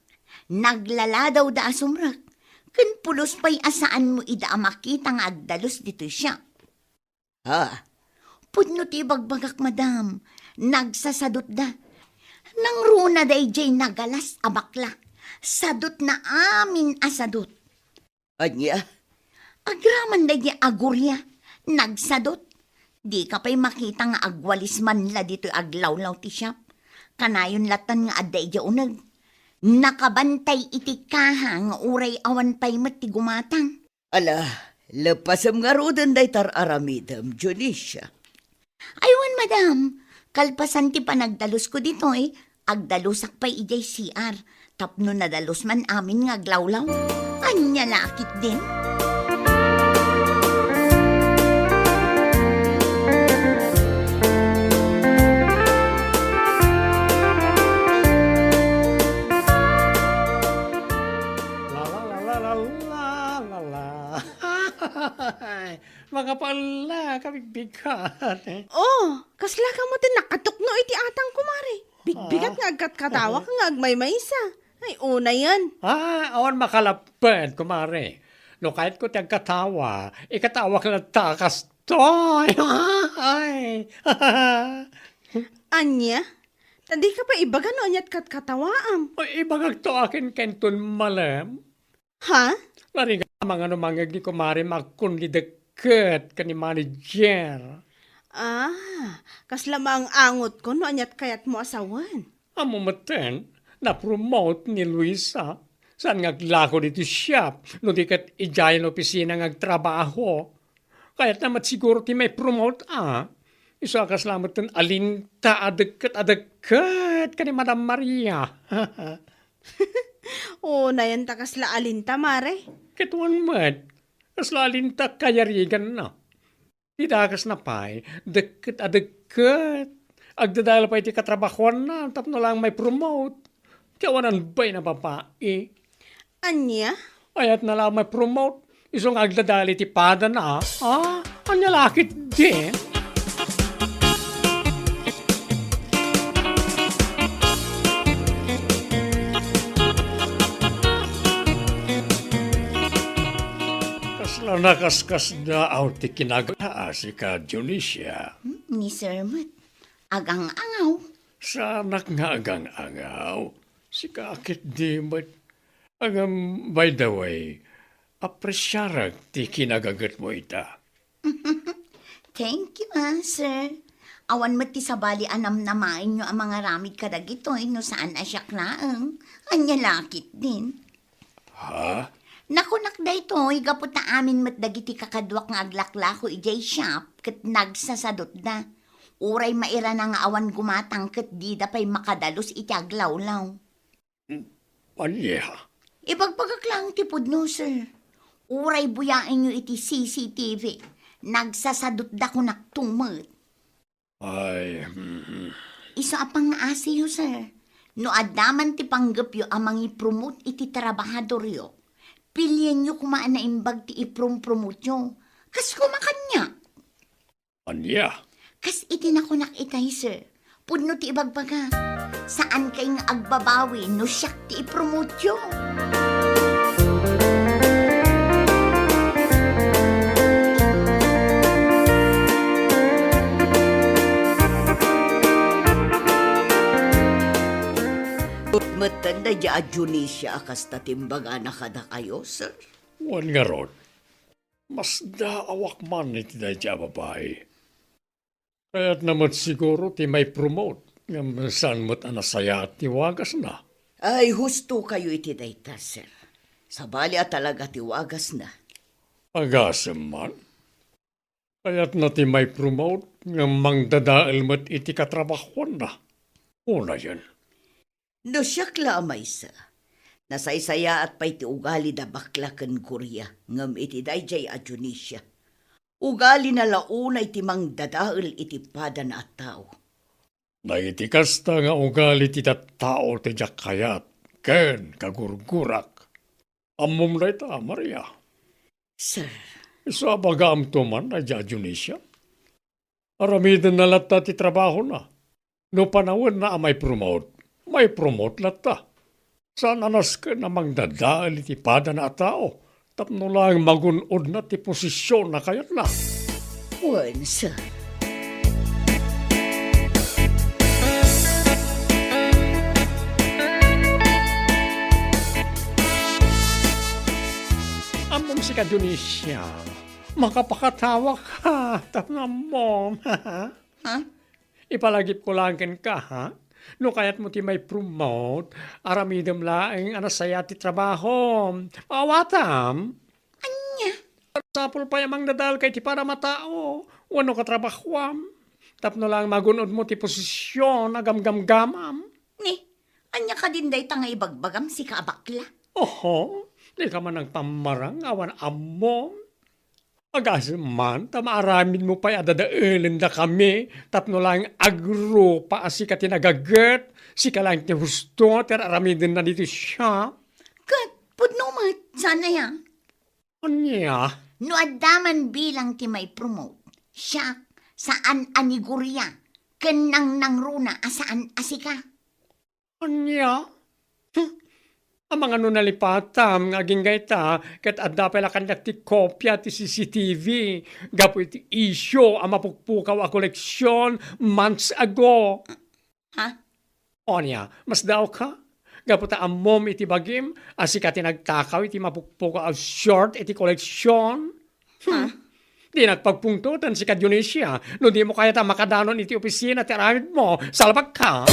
Naglaladawda a sumrek. Ken pulos pay a saanmo ida a makita nga agdalus ditoy shop. Ha? Pudno ti ibagbagak, madam. Nagsasadutda. Nangruna daydiay nagalas a bakla. Sadutna amin a sadut. Ania? Agraman daydiay a guria. Nagsadut. Dika pay makita nga agwalis man la ditoy aglawlaw ti shop. Kanayon latan nga adda idiay uneg. Nakabantay iti kaha nga uray awan pay met ti gumatang. Ala, leppasem ngaruden dayta ar-aramidem, Dionisia. Ay, wen, madam. Kalpasan ti panagdalusko ditoy, agdalusak pay idiay C R. Tapno nadalus man amin nga aglawlaw. Ania la ketdin? La, la, la, la, la, la, la. Makapaella, kabigbigan. Oh, kasla ka met ti nakatukno iti atang, kumare. Bigbig Agkatkatawak nga agmaymaysa. Ay, unayen. Ah, awan makalapped, kumare. No kayatko ti agkatawa, ikatawak latta kastoy. Ay. Ania? Ta dika pay ibaga no aniat katkatawaam. Ay, ibagakto akin kenton malem. Ha? Narigat, mangano mangngeg ni kumare, makkunli dekket ken ni manager. Ah, kasla maang-angotko no aniat kayatmo a sawen. Ammo metten, na-promote ni Luisa. Saan nga aglako ditoy shop, no di ket idiay opisina nga agtrabaho. Kayatna met siguro ti mai-promote a. Isu a kasla metten alinta a dekket a dekket ken ni Madam Maria. Unayen ta kasla alinta, mare. Ket wen met, kasla alinta kayariganna. Ti dakesna pay, dekket a dekket. Agdadael pay ti katrabahuanna tapno laeng mai-promote. Ti awanan bay a babai. Ania? Kayatna la mai-promote. Isu nga agdadael iti padana. Ah, ania la ketdi? Kasla nakaskasdaaw ti kinagana, sika, Dionisia. Hmm, ni Sir met. Agang-angaw. Saanak nga agang-angaw. Sika ketdi met. Ngem, by the way, apresiarek ti kinagagetmo ita. Thank you, ah, sir. Awan met ti sabali a namnamaenyo a mangaramid kadagitoy no saan a siak laeng. Ania la ketdin? Ha? Nakunak daytoy gapu ta amin met dagiti kakaduak nga aglaklako idiay shop ket nagsasadutda. Uray mairana nga awan gumatang ket dida pay makadalus iti aglawlaw. Ania? Ibagbagak laeng ti pudno, sir. Uray buyaenyo iti C C T V, nagsasadutda kunakto met. Ay, mhm. Isu a pangngaasiyo, sir. No adda man ti panggepyo a mangipromote iti trabahadoryo, pilienyo koma a naimbag ti iprompromotyo. Kas koma kaniak. Ania? Kas iti nakunak itay, sir. Pudno ti ibagbaga. Saankay nga agbabawi no siak ti ipromotyo. Metten daydiay a Dionisia a kasta ti imbagana kadakayo, sir? Wen ngarud, masdaawak man iti daydiay a babai. Kayatna met siguro ti mai-promote, ngem saan met a nasayaat ti wagasna. Ay, husto kayo iti dayta, sir. Sabali a talaga ti wagasna. Agasem man. Kayatna ti mai-promote, ngem mangdadael met iti katrabahuanna. Unayen. No siak la a maysa, nasaysayaat pay ti ugali da Bakla ken Guria ngem iti daydiay a Dionisia, ugalina la unay ti mangdadael iti padana a tao. Dagiti kasta nga ugali ti tattao ti diak kayat ken kagurgurak. Ammom dayta, Maria. Sir. Isu a bagaamto man, daydiay a Dionisia. Aramidenna latta ti trabahona. No panawenna a mai-promote, mai-promote latta. Saan a nasken a mangdadael iti padana a tao tapno laeng magun-odna ti posisyon a kayatna. Wen, sir. Ammom sika, Dionisia, makapakatawa ka tapno ammom. Ha? Ipalagipko laeng kenka, ha? No kayatmo ti mai-promote, aramidem laeng a nasayaat ti trabahom. Maawatam? Ania? Masapul pay a mangdadaelka iti padam a tao wenno katrabahuam tapno laeng magun-odmo ti posisyon a gamgamgamam. Ni, ania kadin dayta nga ibagbagam, sika a bakla? Oho, dika man nagpammarang awan ammom. Agasem man ta maaramidmo pay a dadaelendakami tapno laeng agrupa a sika ti nagaget, sika laeng ti husto ti ar-aramidenna ditoy shop. Ket pudno met, saan aya? Ania? No adda man bilang ti mai-promote, siak, saan a ni Guria, ken nangnangruna a saan a sika. Ania? Hmm. Amangan no nalipatam nga agingga ita, ket adda pay la kaniak ti kopia ti C C T V gapu iti isyu a mapukpukaw a koleksion months ago. Ha? Ania, masdaawka? Gapu ta ammom iti bagim a sika ti nagtakaw iti mapukpukaw a short iti koleksion. Hmm. Dinak pagpungtoten sika, Dionisia, no dimo kayat a makadanon iti opisina ti aramidmo. Salbagka!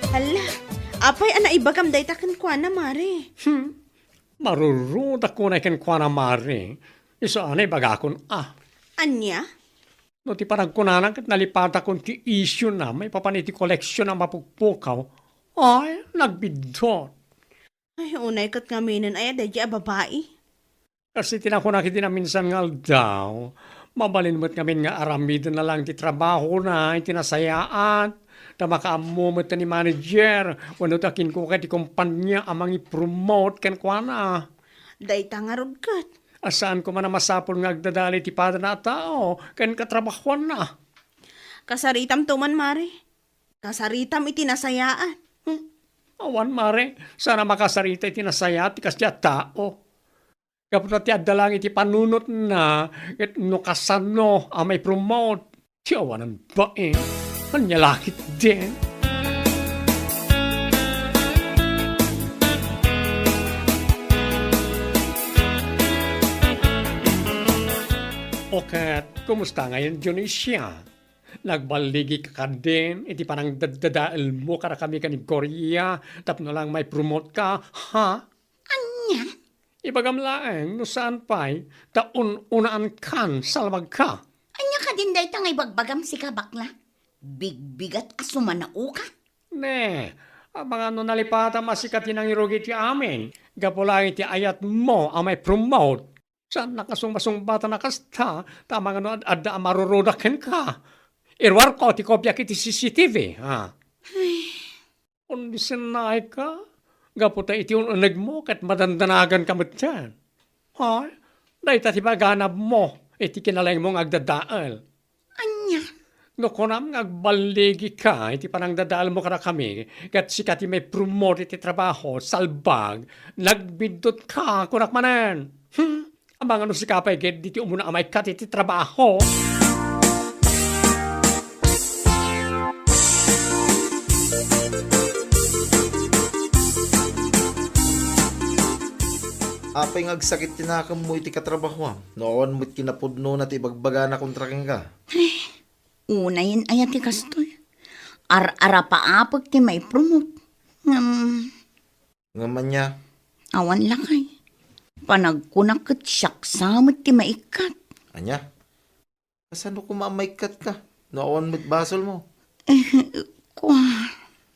Hala, apay a naibagam dayta kenkuana, Mare? Hmm. Marurudak unay kenkuana, Mare. Isu a naibagakon a. Ania? No ti panagkunana ket nalipatakon ti isyuna maipapan iti koleksion a mapukpukaw, ay, nagbiddut. Ay, unay ket ngaminen aya daydi a babai. Kas iti nakunak iti naminsan nga aldaw, mabalin met ngamin nga aramidenna laeng ti trabahona iti nasayaat, ta makaammo met ni manager wenno ta kinkuka iti kompania a mangipromote kenkuana. Dayta ngarud ket. A saan koma a masapul nga agdadael iti padana a tao ken katrabahuanna. Kasaritamto man, Mare. Kasaritam iti nasayaat. Hmm. Awan, Mare. Saan a makasarita iti nasayaat ti kasdiay a tao. Gapu ta ti adda laeng iti panunotna, ket no kasano a maipromote, ti awanan bain. Ania la ketdin? O ket, kumusta ngayon, Dionisia? Nagballigika kadin iti panangdaddadaelmo kadakami ken ni Gloria tapno laeng maipromote ka, ha? Ania? Ibagam laeng no saan pay ta un-unaankan, salbagka. Ania kadin dayta nga ibagbagam sika, bakla? Bigbigat a sumanaoka? Ne, amangan no nalipatam a sika ti nangirugi iti amin, gapu laeng iti ayatmo a maipromote. Saannak a sungbasungbatan a kasta, ta amangan no ad-, adda a marurudak kenka. Iruarko ti kopiak iti C C T V, ha? Ay. Kundi sinnaayka, gapu ta iti un-unegmo ket madandanaganka metten. Hay, dayta ti maganabmo iti kinalaingmo nga agdadael. Ania? No kunam nga agballigika iti panangdadaelmo kadakami, ket sika ti maipromote iti trabaho, salbag, nagbiddutka, kunak manen. Hmm? Amangan no sika pay ket diti umuna a maikkat iti trabaho. Apay nga agsakit ti nakemmo iti katrabahoam no awan met kinapudnona ti ibagbagana kontra kenka? Ay, unayen aya ti kastoy? Ar-arapaapek ti maipromote. Ngem, Ngem ania? Awan lakay. Panagkunak ket siak sa met ti maikkat. Ania? Kasano koma a maikkatka no awan met basolmo? Eh, kua.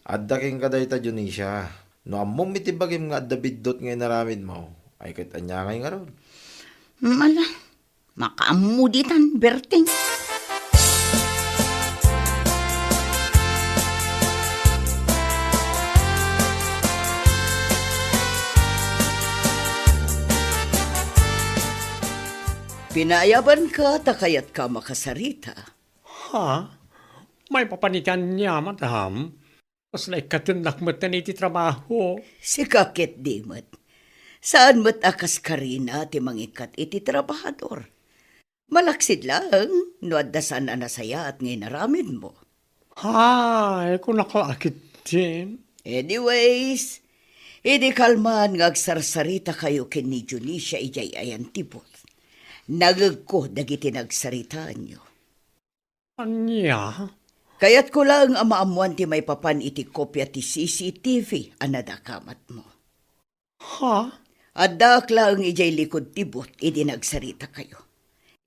Adda kenka dayta, Dionisia. No ammom iti bagim nga adda biddut nga inaramidmo, ay ket ania ngay ngarud? Mala. Makaammo ditan, Berting. Pinaayabanka ta kayatka a makasarita. Ha? Maipapan iti ania, madam? Kasla ikkatennak metten iti trabaho. Sika ket di met. Saan met a kas Karina ti mangikkat iti trabahador. Malaksid laeng no adda saan a nasayaat nga inaramidmo. Hay, kunak la ketdin. Anyways, idi kalman nga agsarsarita kayo ken ni Dionisia idiay ayan ti booth, nangegko dagiti nagsaritaanyo. Ania? Kayatko laeng a maammoan ti maipapan iti kopia ti C C T V a nadakamatmo. Ha? Addaak laeng idiay likud ti booth idi nagsarita kayo.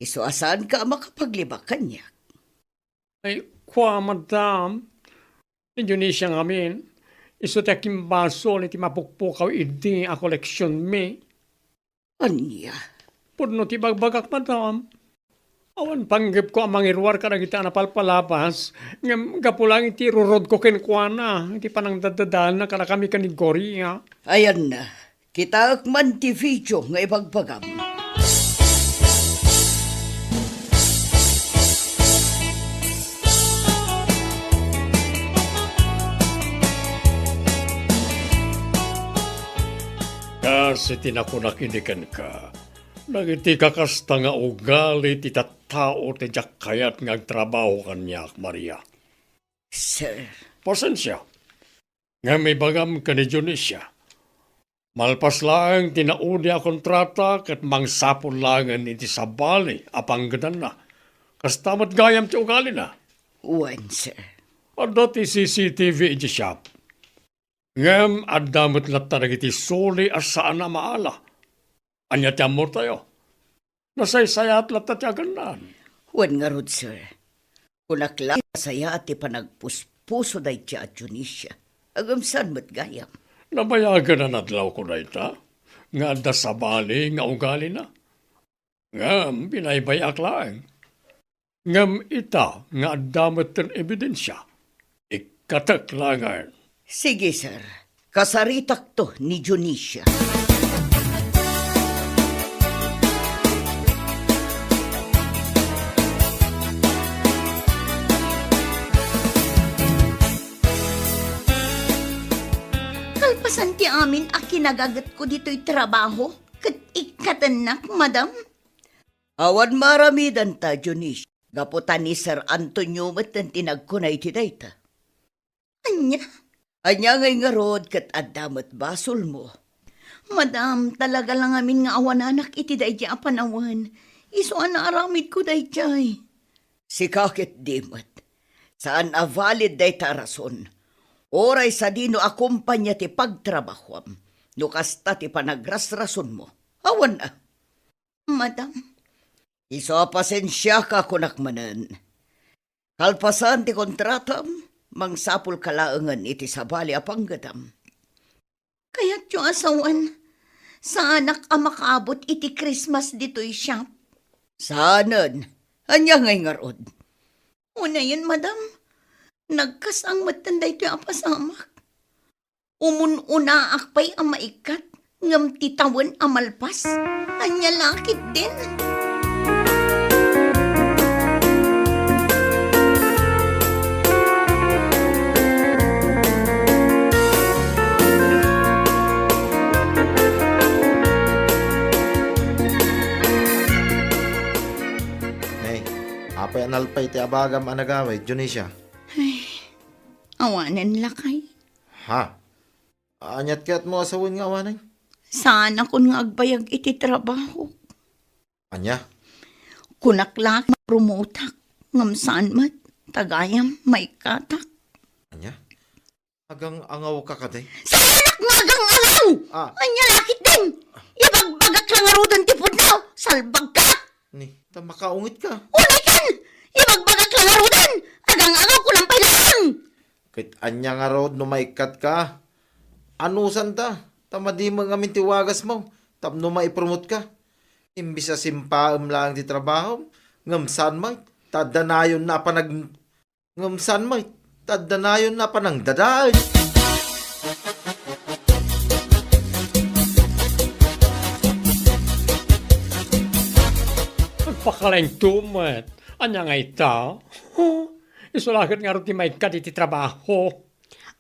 Isu a saanka a makapaglibak kaniak. Ay, kua, madam. Ni Dionisia ngamin, isu ti akimbasol iti mapukpukaw idi a koleksionmi. Ania? Pudno ti bagbagak, madam. Awan panggepko a mangiruar kadagiti a napalpalabas, ngem gapu laeng iti irurodko kenkuana, iti panangdaddadaelna kadakami ken ni Gloria. Ayanna, kitaek man ti video nga ibagbagam. Kas iti nakunak idi kenka, dagiti kakasta nga ugali ti tattao ti diak kayat nga agtrabaho kaniak, Maria. Sir. Pasensia. Ngem ibagam ken ni Dionisia, malpas laeng ti naudi a kontrata ket mangsapul laengen iti sabali a panggedanna. Kasta met gayam ti ugalina. Wen, sir. Adda ti C C T V iti shop. Ngem adda met latta dagiti suli a saan a maala. Ania ti ammotayo? Nasaysayaat latta ti agannan. Wen ngarud, sir. Kunak la, nasayaat ti panagpuspuso dayta a Dionisia. Ngem saan met gayam. Nabayagan a nadlawko dayta, nga adda sabali nga ugalina. Ngem binaybay-ak laeng. Ngem ita nga adda metten ebidensia, ikkatek laengen. Sige, sir. Kasaritakto ni Dionisia. Kalpasan ti amin a kinagagetko ditoy trabaho, ket ikkatennak, madam? Awan maaramidanta, Dionisia, gapu ta ni Sir Antonio metten ti nagkuna iti dayta. Ania? Ania ngay ngarud ket adda met basolmo? Madam, talaga la ngamin nga awananak iti daydi a panawen. Isu a naaramidko daydiay. Sika ket di met. Saan a valid dayta a rason. Uray sadino a kumpania ti pagtrabahuam, no kasta ti panagrasrasonmo. Awan a. Madam. Isu a pasensiaka, kunak manen. Kalpasan ti kontratam, mangsapulka laengen iti sabali a panggedam. Kayatyo a sawen, saanak a makaabut iti Christmas ditoy shop. Saanen. Ania ngay ngarud? Unayen, madam. Nagkasang metten daytoy a pasamak. Umun-unaak pay a maikkat, ngem ti tawen a malpas, ania la ketdin? Hey, apay a nalpay ti abagam a nagawid, Dionisia? Ay, awanen lakay. Ha? Aniat kayatmo a sawen nga awanen? Saanakon nga agbayag iti trabaho. Ania? Kunak la nga promotak, ngem saan met, ta gayam maikkatak. Ania? Agang-angawka kadi? Saanak nga agang-angaw! Ah. Ania la ketdin? Ibagbagak la ngaruden ti pudno, salbagka! Ni, ta makaungetka. Ulikan! Ibagbagak la ngaruden, agang-angawko laeng pay laeng! Ket ania ngarud no maikkatka? Anusanta, ta madi met ngamin ti wagasmo tapno maipromotka. Imbes a simpaem laeng ti trabahom, ngem saan met, ta adda nayonna a panag-, ngem saan met, ta adda nayonna a panangdadael. Agpakalengto met. Ania nga ita? Huh? Isu la ket ngarud ti maikkat iti trabaho.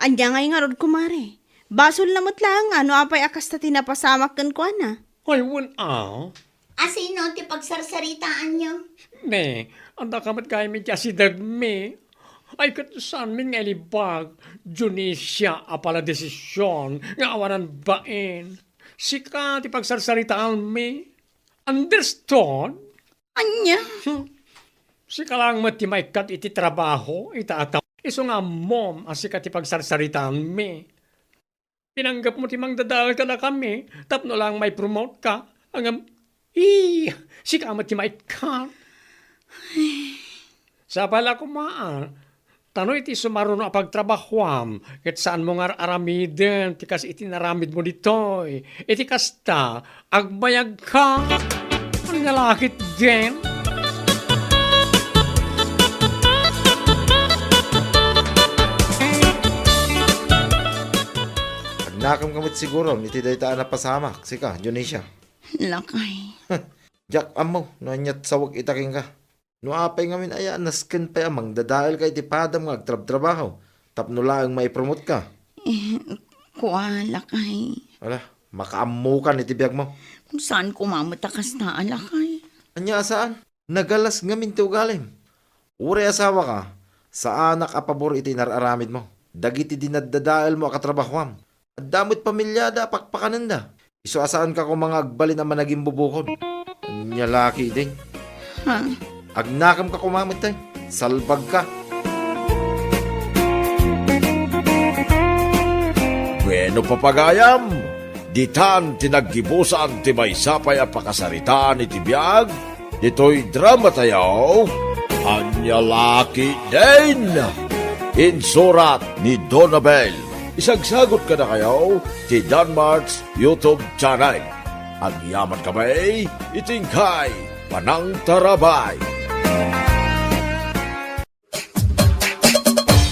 Ania ngay ngarud, kumare? Basolna met laeng a no apay a kasta ti napasamak kenkuana. Ay, wen a. Asino ti pagsarsaritaanyo? Ne, adda ka met gayam iti asidegmi. Ay, ket saanmin nga ilibak, Dionisia, a pala desision nga awanan bain. Sika ti pagsarsaritaanmi. Understood? Ania? Hmm. Sika laeng met ti maikkat iti trabaho, ita a tao. Isu nga ammom a sika ti pagsarsaritaanmi. Pinanggepmo ti mangdadael kadakami tapno laeng maipromote ka. Ngem, ii, sika met ti maikkat. Sapay la koma, a, ta no iti sumaruno a pagtrabahoam, ket saanmo nga ar-aramiden ti kas iti naramidmo ditoy. Iti kasta, agbayagka. Ania la ketdin? Nakemka met siguron iti dayta a napasamak, sika, Dionisia. Lakay. Diak ammo no aniat sawek ita kenka. No apay ngamin aya, nasken pay a mangdadaelka iti padam nga agtrabtrabaho tapno laeng maipromotka. Eh, kua, lakay. Ala, makaammokan iti biagmo. Saan koma met a kasta a lakay. Ania a saan? Nagalas ngamin ti ugalim. Uray asawaka, saanak a pabor iti inar-aramidmo. Dagiti dinaddadaelmo a katrabahoam, adda met pamiliada a pakpakanenda. Isu a saanka koma nga agbalin a managimbubukod. Ania la ketdin? Ha? Agnakemka koma metten. Salbagka. Bueno, papagayam, ditan ti naggibusan ti maysa pay a pakasaritaan iti biag ditoy dramatayo, Ania la ketdin? Insurat ni Donabel. Isagsagot kadakayo ti Danmart's YouTube channel. Agyaman kami iti inkay panangtarabay.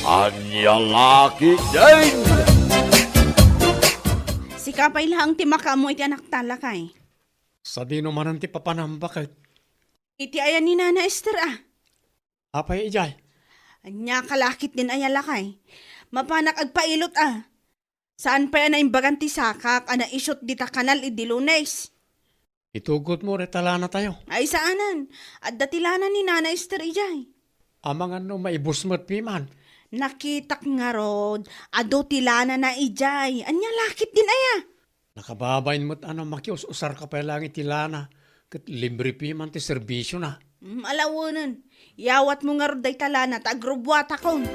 Ania la ketdin? Sika pay laeng ti makaammo iti anakta, lakay. Sadino manen ti papanam, baket? Iti aya ni Nana Ester a. Apay idiay? Ania ka la ketdin aya, lakay? Mapanak agpailot a. Saan pay a naimbagan ti sakak a naisut dita kanal idi Lunes? Itugotmo dayta lanatayo. Ay, saanen. Adda ti lana ni Nana Ester idiay. Amangan no maibus met piman. Nakitak ngarud, adu ti lanana idiay. Ania la ketdin aya? Nakababain met a no makius-usarka pay laeng iti lana, ket libre piman ti serbisiona. Mm, ala wen. Yawatmo ngarud dayta lana ta agrubbuatakon.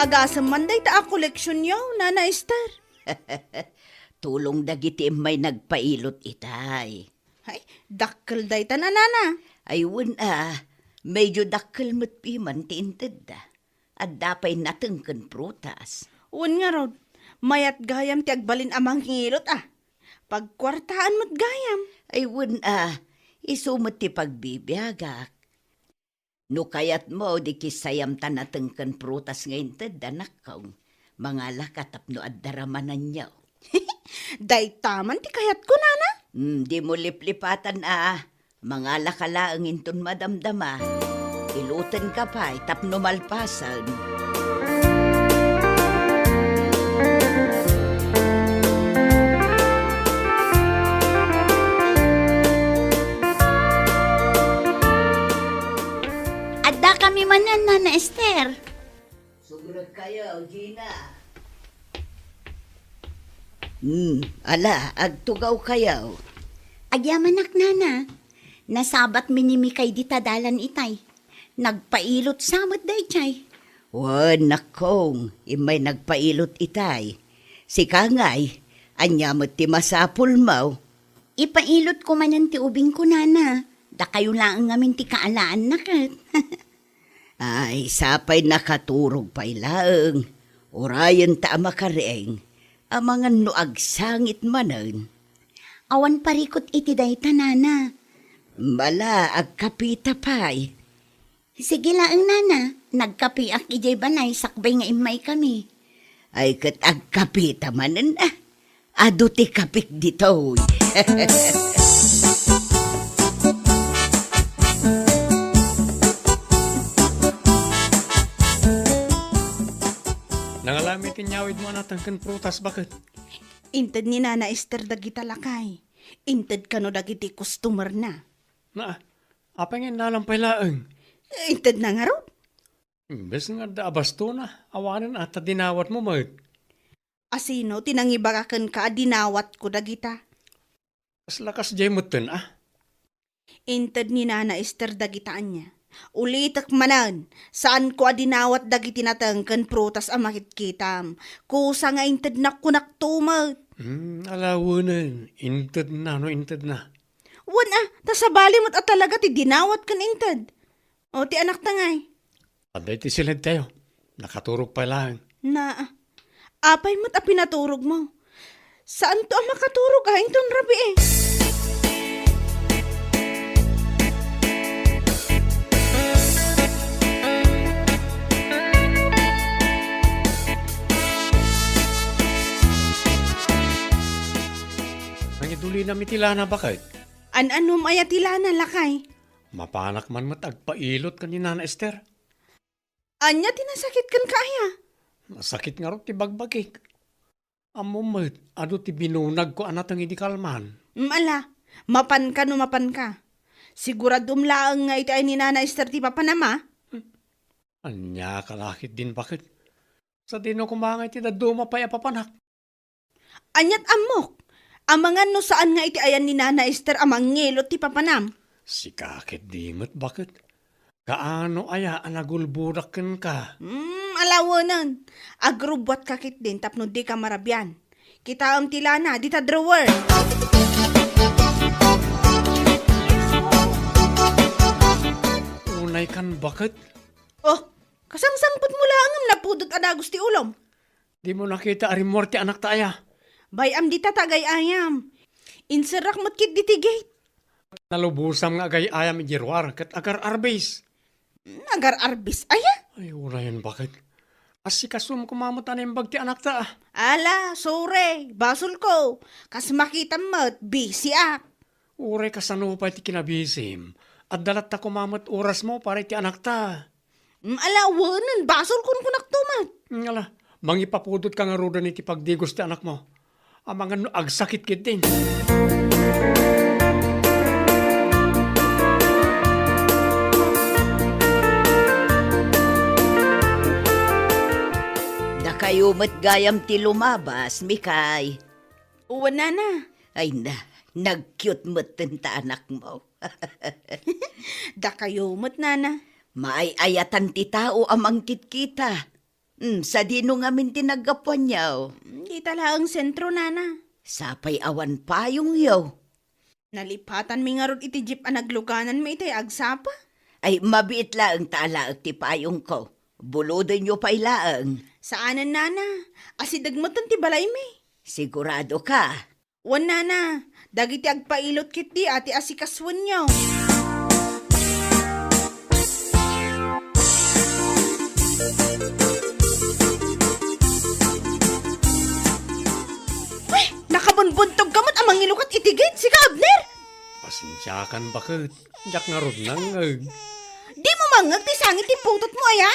Agasem man dayta a koleksionyo, Nana Ester. Tulong dagiti immay nagpailot itay. Ay, dakkel dayta, Nana. Ay, wen a, medyo dakkel met piman ti intedda. Adda pay nateng ken prutas. Wen ngarud, mayat gayam ti agbalin a mangilot a. Pagkuartaan met gayam. Ay, wen a, isu met ti pagbibiagak. No kayatmo, di kissayam ta nateng ken prutas nga inted, anakkong. Mangalaka tapno adda ramananyo. Dayta man ti kayatko, Nana. Hmm, dimo liplipatan a. Mangalaka laeng inton madamdama. Ilutenka pay tapno malpasen. Addakami manen, Nana Ester. Sumrekkayo, Gina. Hmm, ala, agtugawkayo. Agyamanak, Nana. Nasabatmi ni Mikay dita dalan itay. Nagpailot sa met daydiay. Wen, nakkong, immay nagpailot itay. Sika ngay, ania met ti masapulmo? Ipailotko manen ti ubingko, Nana. Dakayo laeng ngamin ti kaalaanna ket. Ay, sapay nakaturog pay laeng. Urayen ta a makariing. Amangan no agsangit manen. Awan parikut iti dayta, Nana. Ala, agkapita pay. Sige laeng, Nana. Nagkapiak idiay balay sakbay nga immaykami. Ay, ket agkapita manen a. Adu ti kapik ditoy. Nangalami ti inyawidmo a nateng ken prutas, baket? Inted ni Nana Ester dagita, lakay. Inted kano dagiti customerna. Na, apay nga innalam pay laeng? Intedna ngarud. Imbes nga adda a bastona, awanen a ta dinawatmo met. Asino ti nangibaga kenka a dinawatko dagita? Kasla kasdiay metten a. Inted ni Nana Ester dagita ania. Ulitek manen, saanko a dinawat dagiti nateng ken prutas a makitkitam. Kusa nga intednak kunak tumet. Hmm, alawenen, intedna no intedna. Wen a, ta sabali met a talaga ti dinawat ken inted. O, ti anakta ngay? Adda iti siledtayo. Nakaturog pay laeng. Na, apay met a pinaturogmo? Saanto a makaturog a inton rabii? Kami ti lana, baket. An-anom aya ti lana, lakay? Mapanak man met agpailot ken ni Nana Esther. Ania ti nasakit kenka aya? Nasakit ngarud ti bagbagik. Ammom met, adu ti binunagko a nateng idi kalman. Mm, ala, mapanka no mapanka. Siguradom laeng nga iti ay ni Nana Esther ti papanam, a? Ania ka la ketdin, baket? Sadino koma nga iti dadduma pay a papanak? Aniat ammok? Amangan no saan nga iti ayan ni Nana Esther a mangngilot ti papanam? Sika ketdi met, baket. Kaano aya a nagulbodak kenka? Hmm, ala wenen. Agrubbuatka ketdin tapno dika marabian. Kitaem ti lana dita drawer. Unay kan, baket. Oh, kasangsangpetmo laeng ngem napudot a dagus ti ulom. Dimo nakita a rimmuar ti anakta aya? Bay-am dita ta agay-ayam. Inserrak met ketdi ti gate. Nalubosam nga agay-ayam idiay ruar ket agar-arbis. Agar-arbis aya? Ay, urayen, baket. Asikasom koma met a naimbag ti anakta, a. Ala, sorry. Basolko. Kas makitam met, busyak. Uray kasano pay ti kinabisim, adda latta koma met orasmo para iti anakta. Mm, ala, wenen, basolkon kunakto met. Mm, ala, mangipapudotka ngaruden iti pagdigos ti anakmo. Amangan no agsakit ketdin. Dakayo met gayam ti lumabas, Mikay. Wen, nana. Ay na, nag-cute metten ta anakmo. Dakayo met, nana. Maay-ayatan ti tao a mangkitkita. Hmm, sadino ngamin ti naggapuanyo? Dita laeng sentro, nana. Sapay awan payongyo. Nalipatanmi ngarud iti jeep a naglugananmi itay agsapa. Ay, mabiit laeng ta alaek ti payongko. Bulodenyo pay laeng. Saanen, nana. Asideg metten ti balaymi. Sigurado ka? Wen, nana. Dagiti agpailot ketdi a ti asikasoenyo. Uy, nakabunbuntogka met a mangilukat iti gate, sika, Abner? Pasensiakan, baket. Diak ngarud nangngeg. Dimo mangngeg ti sangit ti putotmo, aya?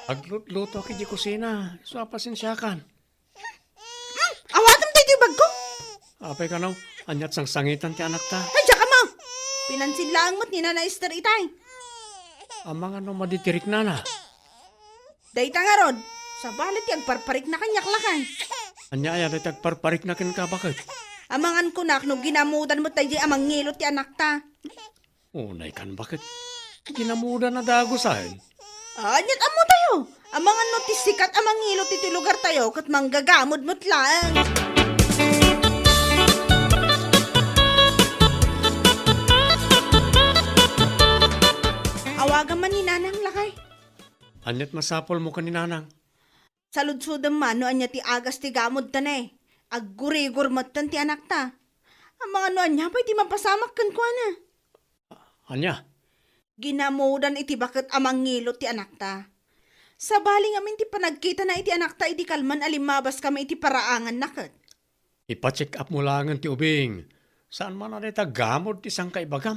Aglutlutoak idiay kusina. Isu a pasensiakan. Hmm, awatem daytoy bagko. Apay kano, aniat sangsangitan ti anakta? Ay, diak ammo. Pinansin laeng met ni Nana Esther itay. Amangan no maditiriknana. Dayta ngarud, sabali ti agparparikna kaniak, lakay. Ania aya dayta agparparikna kenka, baket? Amangan kunak no ginamudan met daydiay a mangngilot ti anakta. Unay kan, baket? Ginamudan a dagusen. Aniat ammo tayo? Amangan no ti sikat a mangngilot iti lugar tayo ket manggagamod met laeng. Awagam man ni Nanang, lakay. Aniat masapulmo ken ni Nanang? Saludsodem man no ania ti agas ti gamodta ne. Aggurigor metten ti anakta. Amangan no ania pay ti mapasamak kenkuana. Ania? Ginamudan iti baket a mangngilot ti anakta. Sabali ngamin ti panagkitana iti anakta idi kalman a limmabaskami iti paraanganna ket. Ipa-check up mo laengen ti ubing. Saan man a dayta gamod ti sangkaibagam?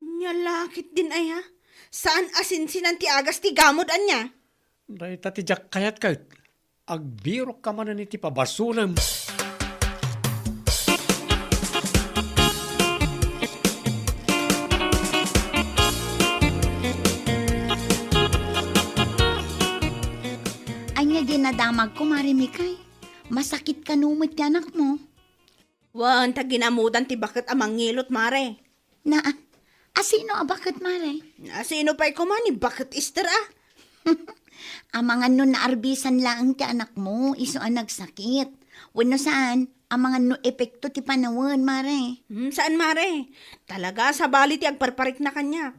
Nia la ketdin aya? Saan a sinsinan ti agas ti gamod, ania? Dayta ti diak kayat ket. Agbirokka manen iti pabasolem. Ania dinadamagko, Mare Mikay? Masakit kano met ti anakmo? Wen, ta ginamudan ti baket a mangngilot, Mare. Na, asino a baket, Mare? Asino pay koma ni baket Ester, a? Amangan no naarbisan laeng ti anakmo, isu a nagsakit. Wenno saan, amangan no epekto ti panawen, Mare. Hmm, saan, Mare. Talaga, sabali ti agparparikna kaniak.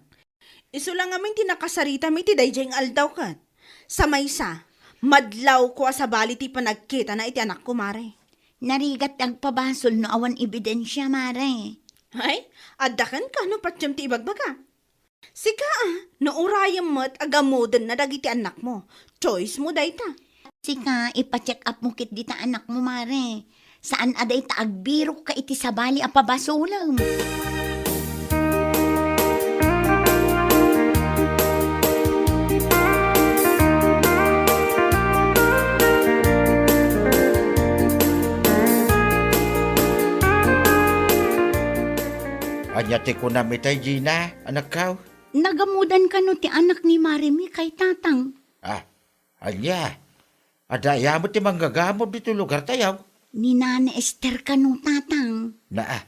Isu la ngamin ti nakasaritami ti daydiay nga aldaw ket. Sa maysa, madlawko a sabali ti panagkitana iti anakko, Mare. Narigat ti agpabasol no awan ebidensia, Mare. Ay, adda kenka no patiem ti ibagbaga. Sika, a, no urayem met a gamodenna dagiti annakmo, choice mo dayta. Sika, ipa-check up mo ketdi ta anakmo, Mare. Saan a dayta agbirokka iti sabali a pabasolem. Ania ti kunam itay, Gina, anakkaw? Nagamudan kano ti anak ni Mari Mikay, Tatang? Ah, ania? Adda aya met ti manggagamod ditoy lugartayo? Ni Nana Ester kano, Tatang. Naa,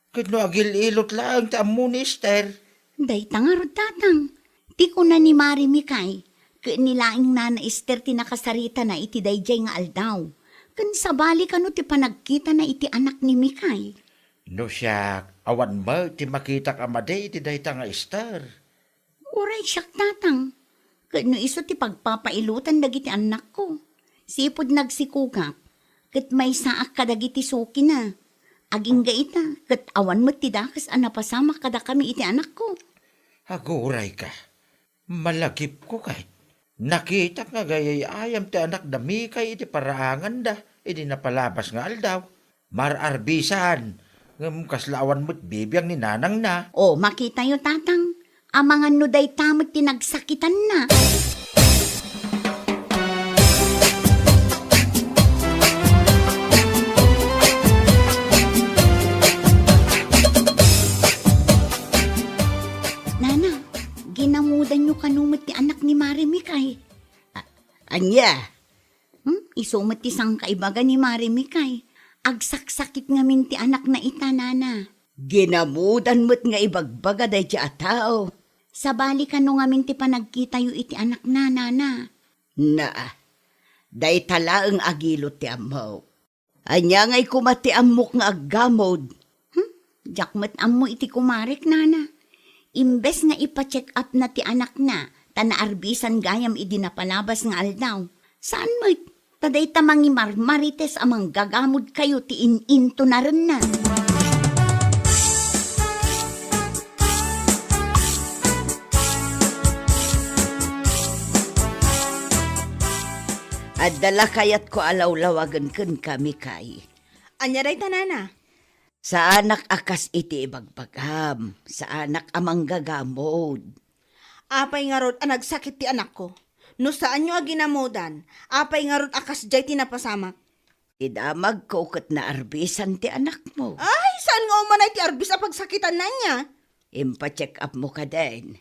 ket no agil-ilot laeng ti ammo ni Ester? Dayta ngarud, Tatang. Ti kuna ni Mari Mikay, ket ni laeng Nana Ester ti nakasaritana iti daydiay nga aldaw. Ken sabali kano ti panagkitana iti anak ni Mikay. No siak, awan met ti makitak a madi iti dayta nga Ester. Uray siak, Tatang. Ket no isu ti pagpapailotan dagiti annakko, sipud nagsikogak, ket maysaak kadagiti sukina. Agingga ita, ket awan met ti dakes a napasamak kadakami iti anakko. Agurayka. Malagipko kay. Nakitak nga agayayayam ti anak da Mikay iti paraanganda idi napalabas nga aldaw. Mar-arbisan, ngem kasla awan met bibiang ni nanangna. O, makitayo, Tatang. Amangan no dayta met ti nagsakitanna. Nana, ginamudanyo kano met ti anak ni Mari Mikay? A-, ania? Hmm? Isu met ti sangkaibaga ni Mari Mikay. Agsaksakit ngamin ti anakna ita, Nana. Ginamudan met nga ibagbaga daydiay a tao. Sabali kano ngamin ti panagkitayo iti anakna, Nana? Naa, dayta laeng agilot ti ammok. Ania ngay koma ti ammok nga aggamod? Hmm? Diak met ammo iti kumarek, Nana. Imbes nga ipa-check up na ti anakna, ta naarbisan gayam idi napalabas nga aldaw. Saan met, ta dayta mangimarmarites a manggagamod kayo ti in-intunarenna. Adda la kayatko a lawlawagen kenka, Mikay. Ania dayta, Nana? Saanak a kas iti ibagbagam, saanak a manggagamod. Apay ngarud a nagsakit ti anakko? No saanyo a ginamudan, apay ngarud a kasdiay ti napasamak? Ti damagko ket naarbisan ti anakmo. Ay, saan nga umanay ti arbis a pagsakitanna ania? Impa-check up mo kadin.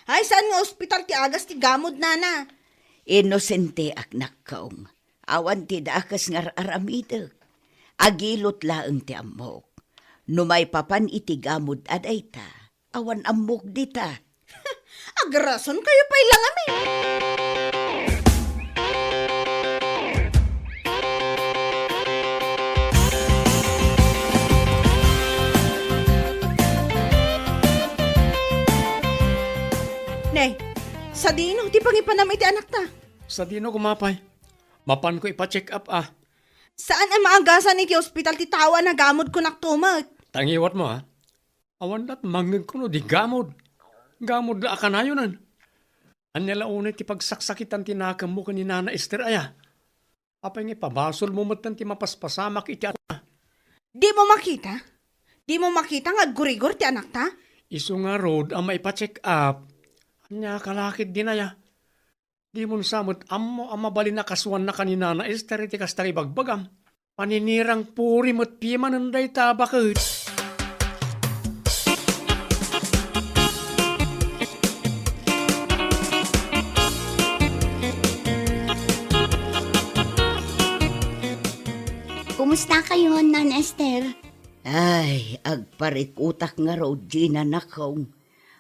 Ay, saan nga ospital ti agas ti gamod, Nana? Inosenteak, nakkong. Awan ti dakes nga ar-aramidek. Agilot laeng ti ammok. No maipapan iti gamod a dayta, awan ammok dita. Agrason kayo pay la ngamin. Ne, sadino ti pangipanam iti anakta? Sadino koma pay? Mapanko ipa-check up, a. Saan a maagasan iti ospital ti tao a nagamod, kunak tumet. Tangiwat mo, a. Awan lat mangngegko no di gamod. Gamod la a kanayonen. Ania la unay ti pagsaksakitan ti nakemmo ken ni Nana Ester aya? Apay nga ipabasolmo metten ti mapaspasamak iti anakna? Dimo makita? Dimo makita nga aggurigor ti anakta? Isu ngarud a maipa-check up. Ania ka la ketdin aya? Dimon sa met ammo a mabalin a kasuannaka ni Nana Ester iti kasta nga ibagbagam. Paninirang puri met pimanen dayta a baket. Kumusta kayo, Nana Ester? Ay, agparikutak ngarud, Gina, nakong.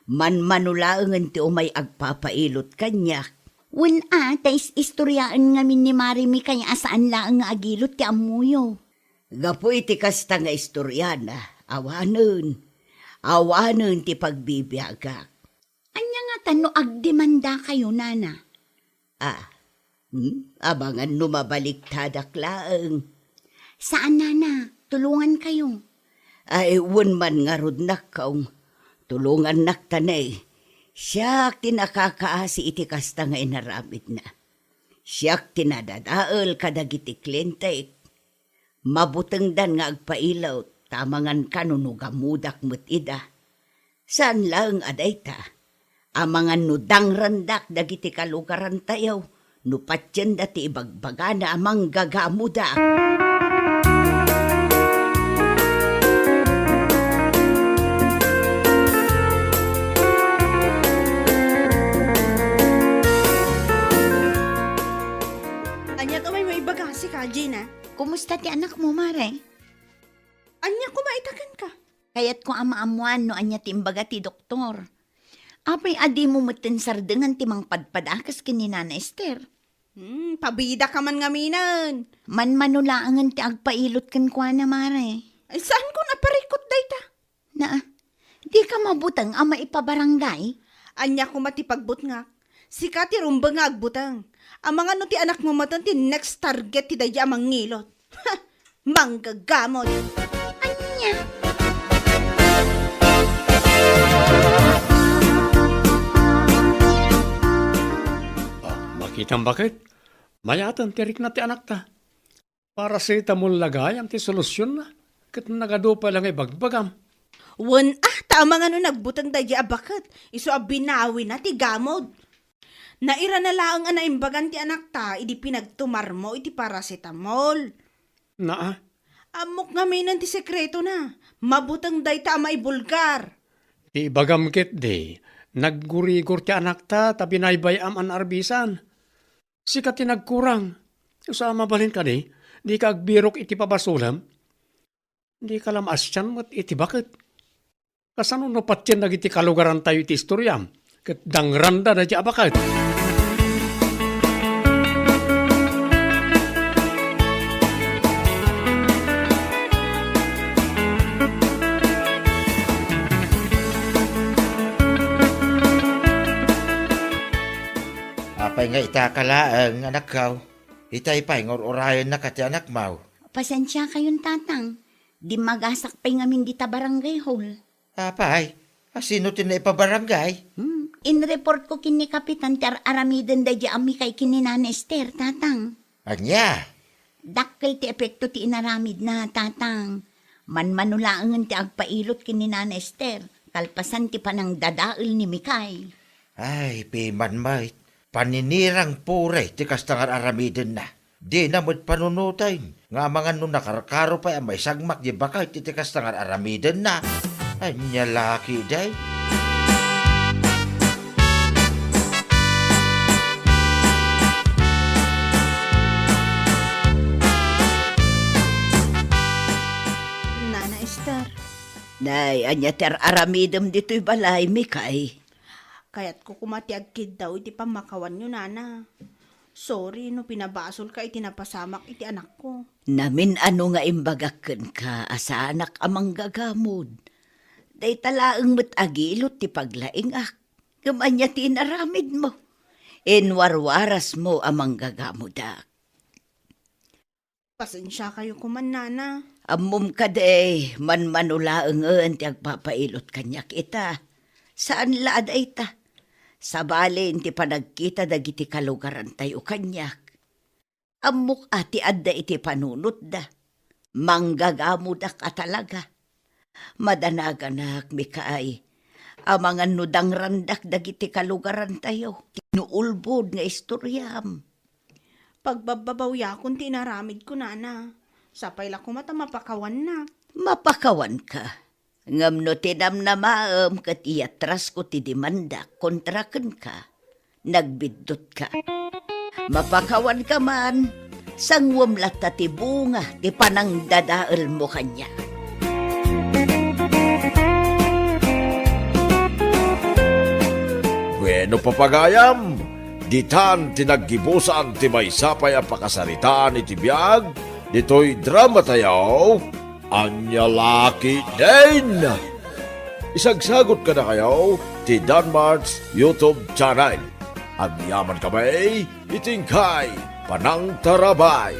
Manmano laengen ti umay agpapailot kaniak. Wen a, ta is-istoriaen ngamin ni Mari Mikay a saan laeng nga agilot ti ammoyo. Gapu iti kasta nga istoriana, awanen. Awanen ti pagbibiagak. Ania ngata no agdemandakayo, Nana? Ah, hmm? Amangan no mabaliktadak laeng. Saan, Nana, tulongankayo. Ay, wen man ngarud, nakkong. Tulongannakta ne. Siak ti nakakaasi iti kasta nga inaramidna. Siak ti nadadael kadagiti klientek. Mabutengdan nga agpailot, ta amangan kano no gamodak met ida. Saan laeng a dayta, amangan no dangrandak dagiti kalugarantayo, no patienda ti ibagbagana a manggagamoda. Ania ti umay maibaga, sika, Gina? Kumusta ti anakmo, Mare? Ania koma ita kenka? Kayatko a maammoan no ania ti imbaga ti doktor. Apay a dimo metten sardengan ti mangpadpadakes ken ni Nana Ester? Hmm, pabidaka man ngaminen. Manmano laengen ti agpailot kenkuana, Mare. Ay, saanko a parikut dayta? Naa, dika mabuteng a maipabarangay? Ania koma ti pagbutngak? Sika ti rumbeng nga agbuteng. Amangan no ti anakmo metten ti next target ti daydi a mangilot. Manggagamod. Ania? Ah, makitam baket? Mayaten ti rikna ti anakta. Paracetamol la gayam ti solusionna, ket nagadu pay la nga ibagbagam. Wen, ah, ta amangan no nagbuteng daydi a baket, isu a binawina ti gamod. Nairana laeng a naimbagan ti anakta idi pinagtumarmo iti paracetamol. Naa. Ammok ngaminen ti sekretona. Mabuteng dayta a maibulgar. Ti ibagam ketdi, naggurigor ti anakta ta binaybay-am a naarbisan. Sika ti nagkurang. Sa mabalin kadi, dika agbirok iti pabasolem? Dika la maasian met iti baket. Kasano no patien dagiti kalugarantayo iti istoriam, ket dangranda daydi a baket? Apay nga itaka laeng, anakko? Itay pay nga ur-urayennaka ti anakmo? Pasensiakayon, Tatang. Dimmagasak pay ngamin dita barangay hall. Apay, a sino ti naipabarangay? Hmm, inreportko ken ni Kapitan ti ar-aramiden daydi a Mikay ken ni Nana Ester, Tatang. Ania? Dakkel ti epekto ti inaramidna, Tatang. Manmano laengen ti agpailot ken ni Nana Ester, kalpasan ti panangdadael ni Mikay. Ay, piman met. Paninirang puri ti kasta nga ar-aramidenna. Dina met panunoten nga amangan no nakarkaro pay a maisagmak di baket iti kasta nga ar-aramidenna. Ania la ketdi? Nana Ester. Nay, ania ti ar-aramidem ditoy balay, Mikay? Kayatko koma ti agkiddaw iti pammakawanyo, Nana. Sorry no pinabasolka iti napasamak iti anakko. Namin-ano nga imbagak kenka a saanak a manggagamod. Dayta laeng met agilot ti paglaingak. Ngem ania ti inaramidmo? Inwarwarasmo a manggagamodak. Pasensiakayo koman, Nana. Ammom kadi, manmano laengen ti agpapailot kaniak ita. Saan la a dayta. Sabali ti panagkita dagiti kalugarantayo kaniak. Ammok a ti adda iti panunotda. Manggagamodak a talaga. Madanaganak, Mikay. Amangan no dangrandak dagiti kalugarantayo. Ti naulbod nga istoriam. Pagbabbabawiakon ti inaramidko, Nana. Sapay la koma ta mapakawannak. Mapakawanka. Ngem no tinamnamaem ket iyatrasko ti demandak kontra kenka, nagbiddutka. Mapakawanka man, sanguem latta ti bunga ti panangdadaelmo kaniak. Bueno, papagayam, ditan ti naggibusan ti maysa pay a pakasaritaan iti biag ditoy dramatayo. Ania la ketdin? Isagsagot kadakayo ti Danmart's YouTube channel. Agyaman kami iti inkay panangtarabay.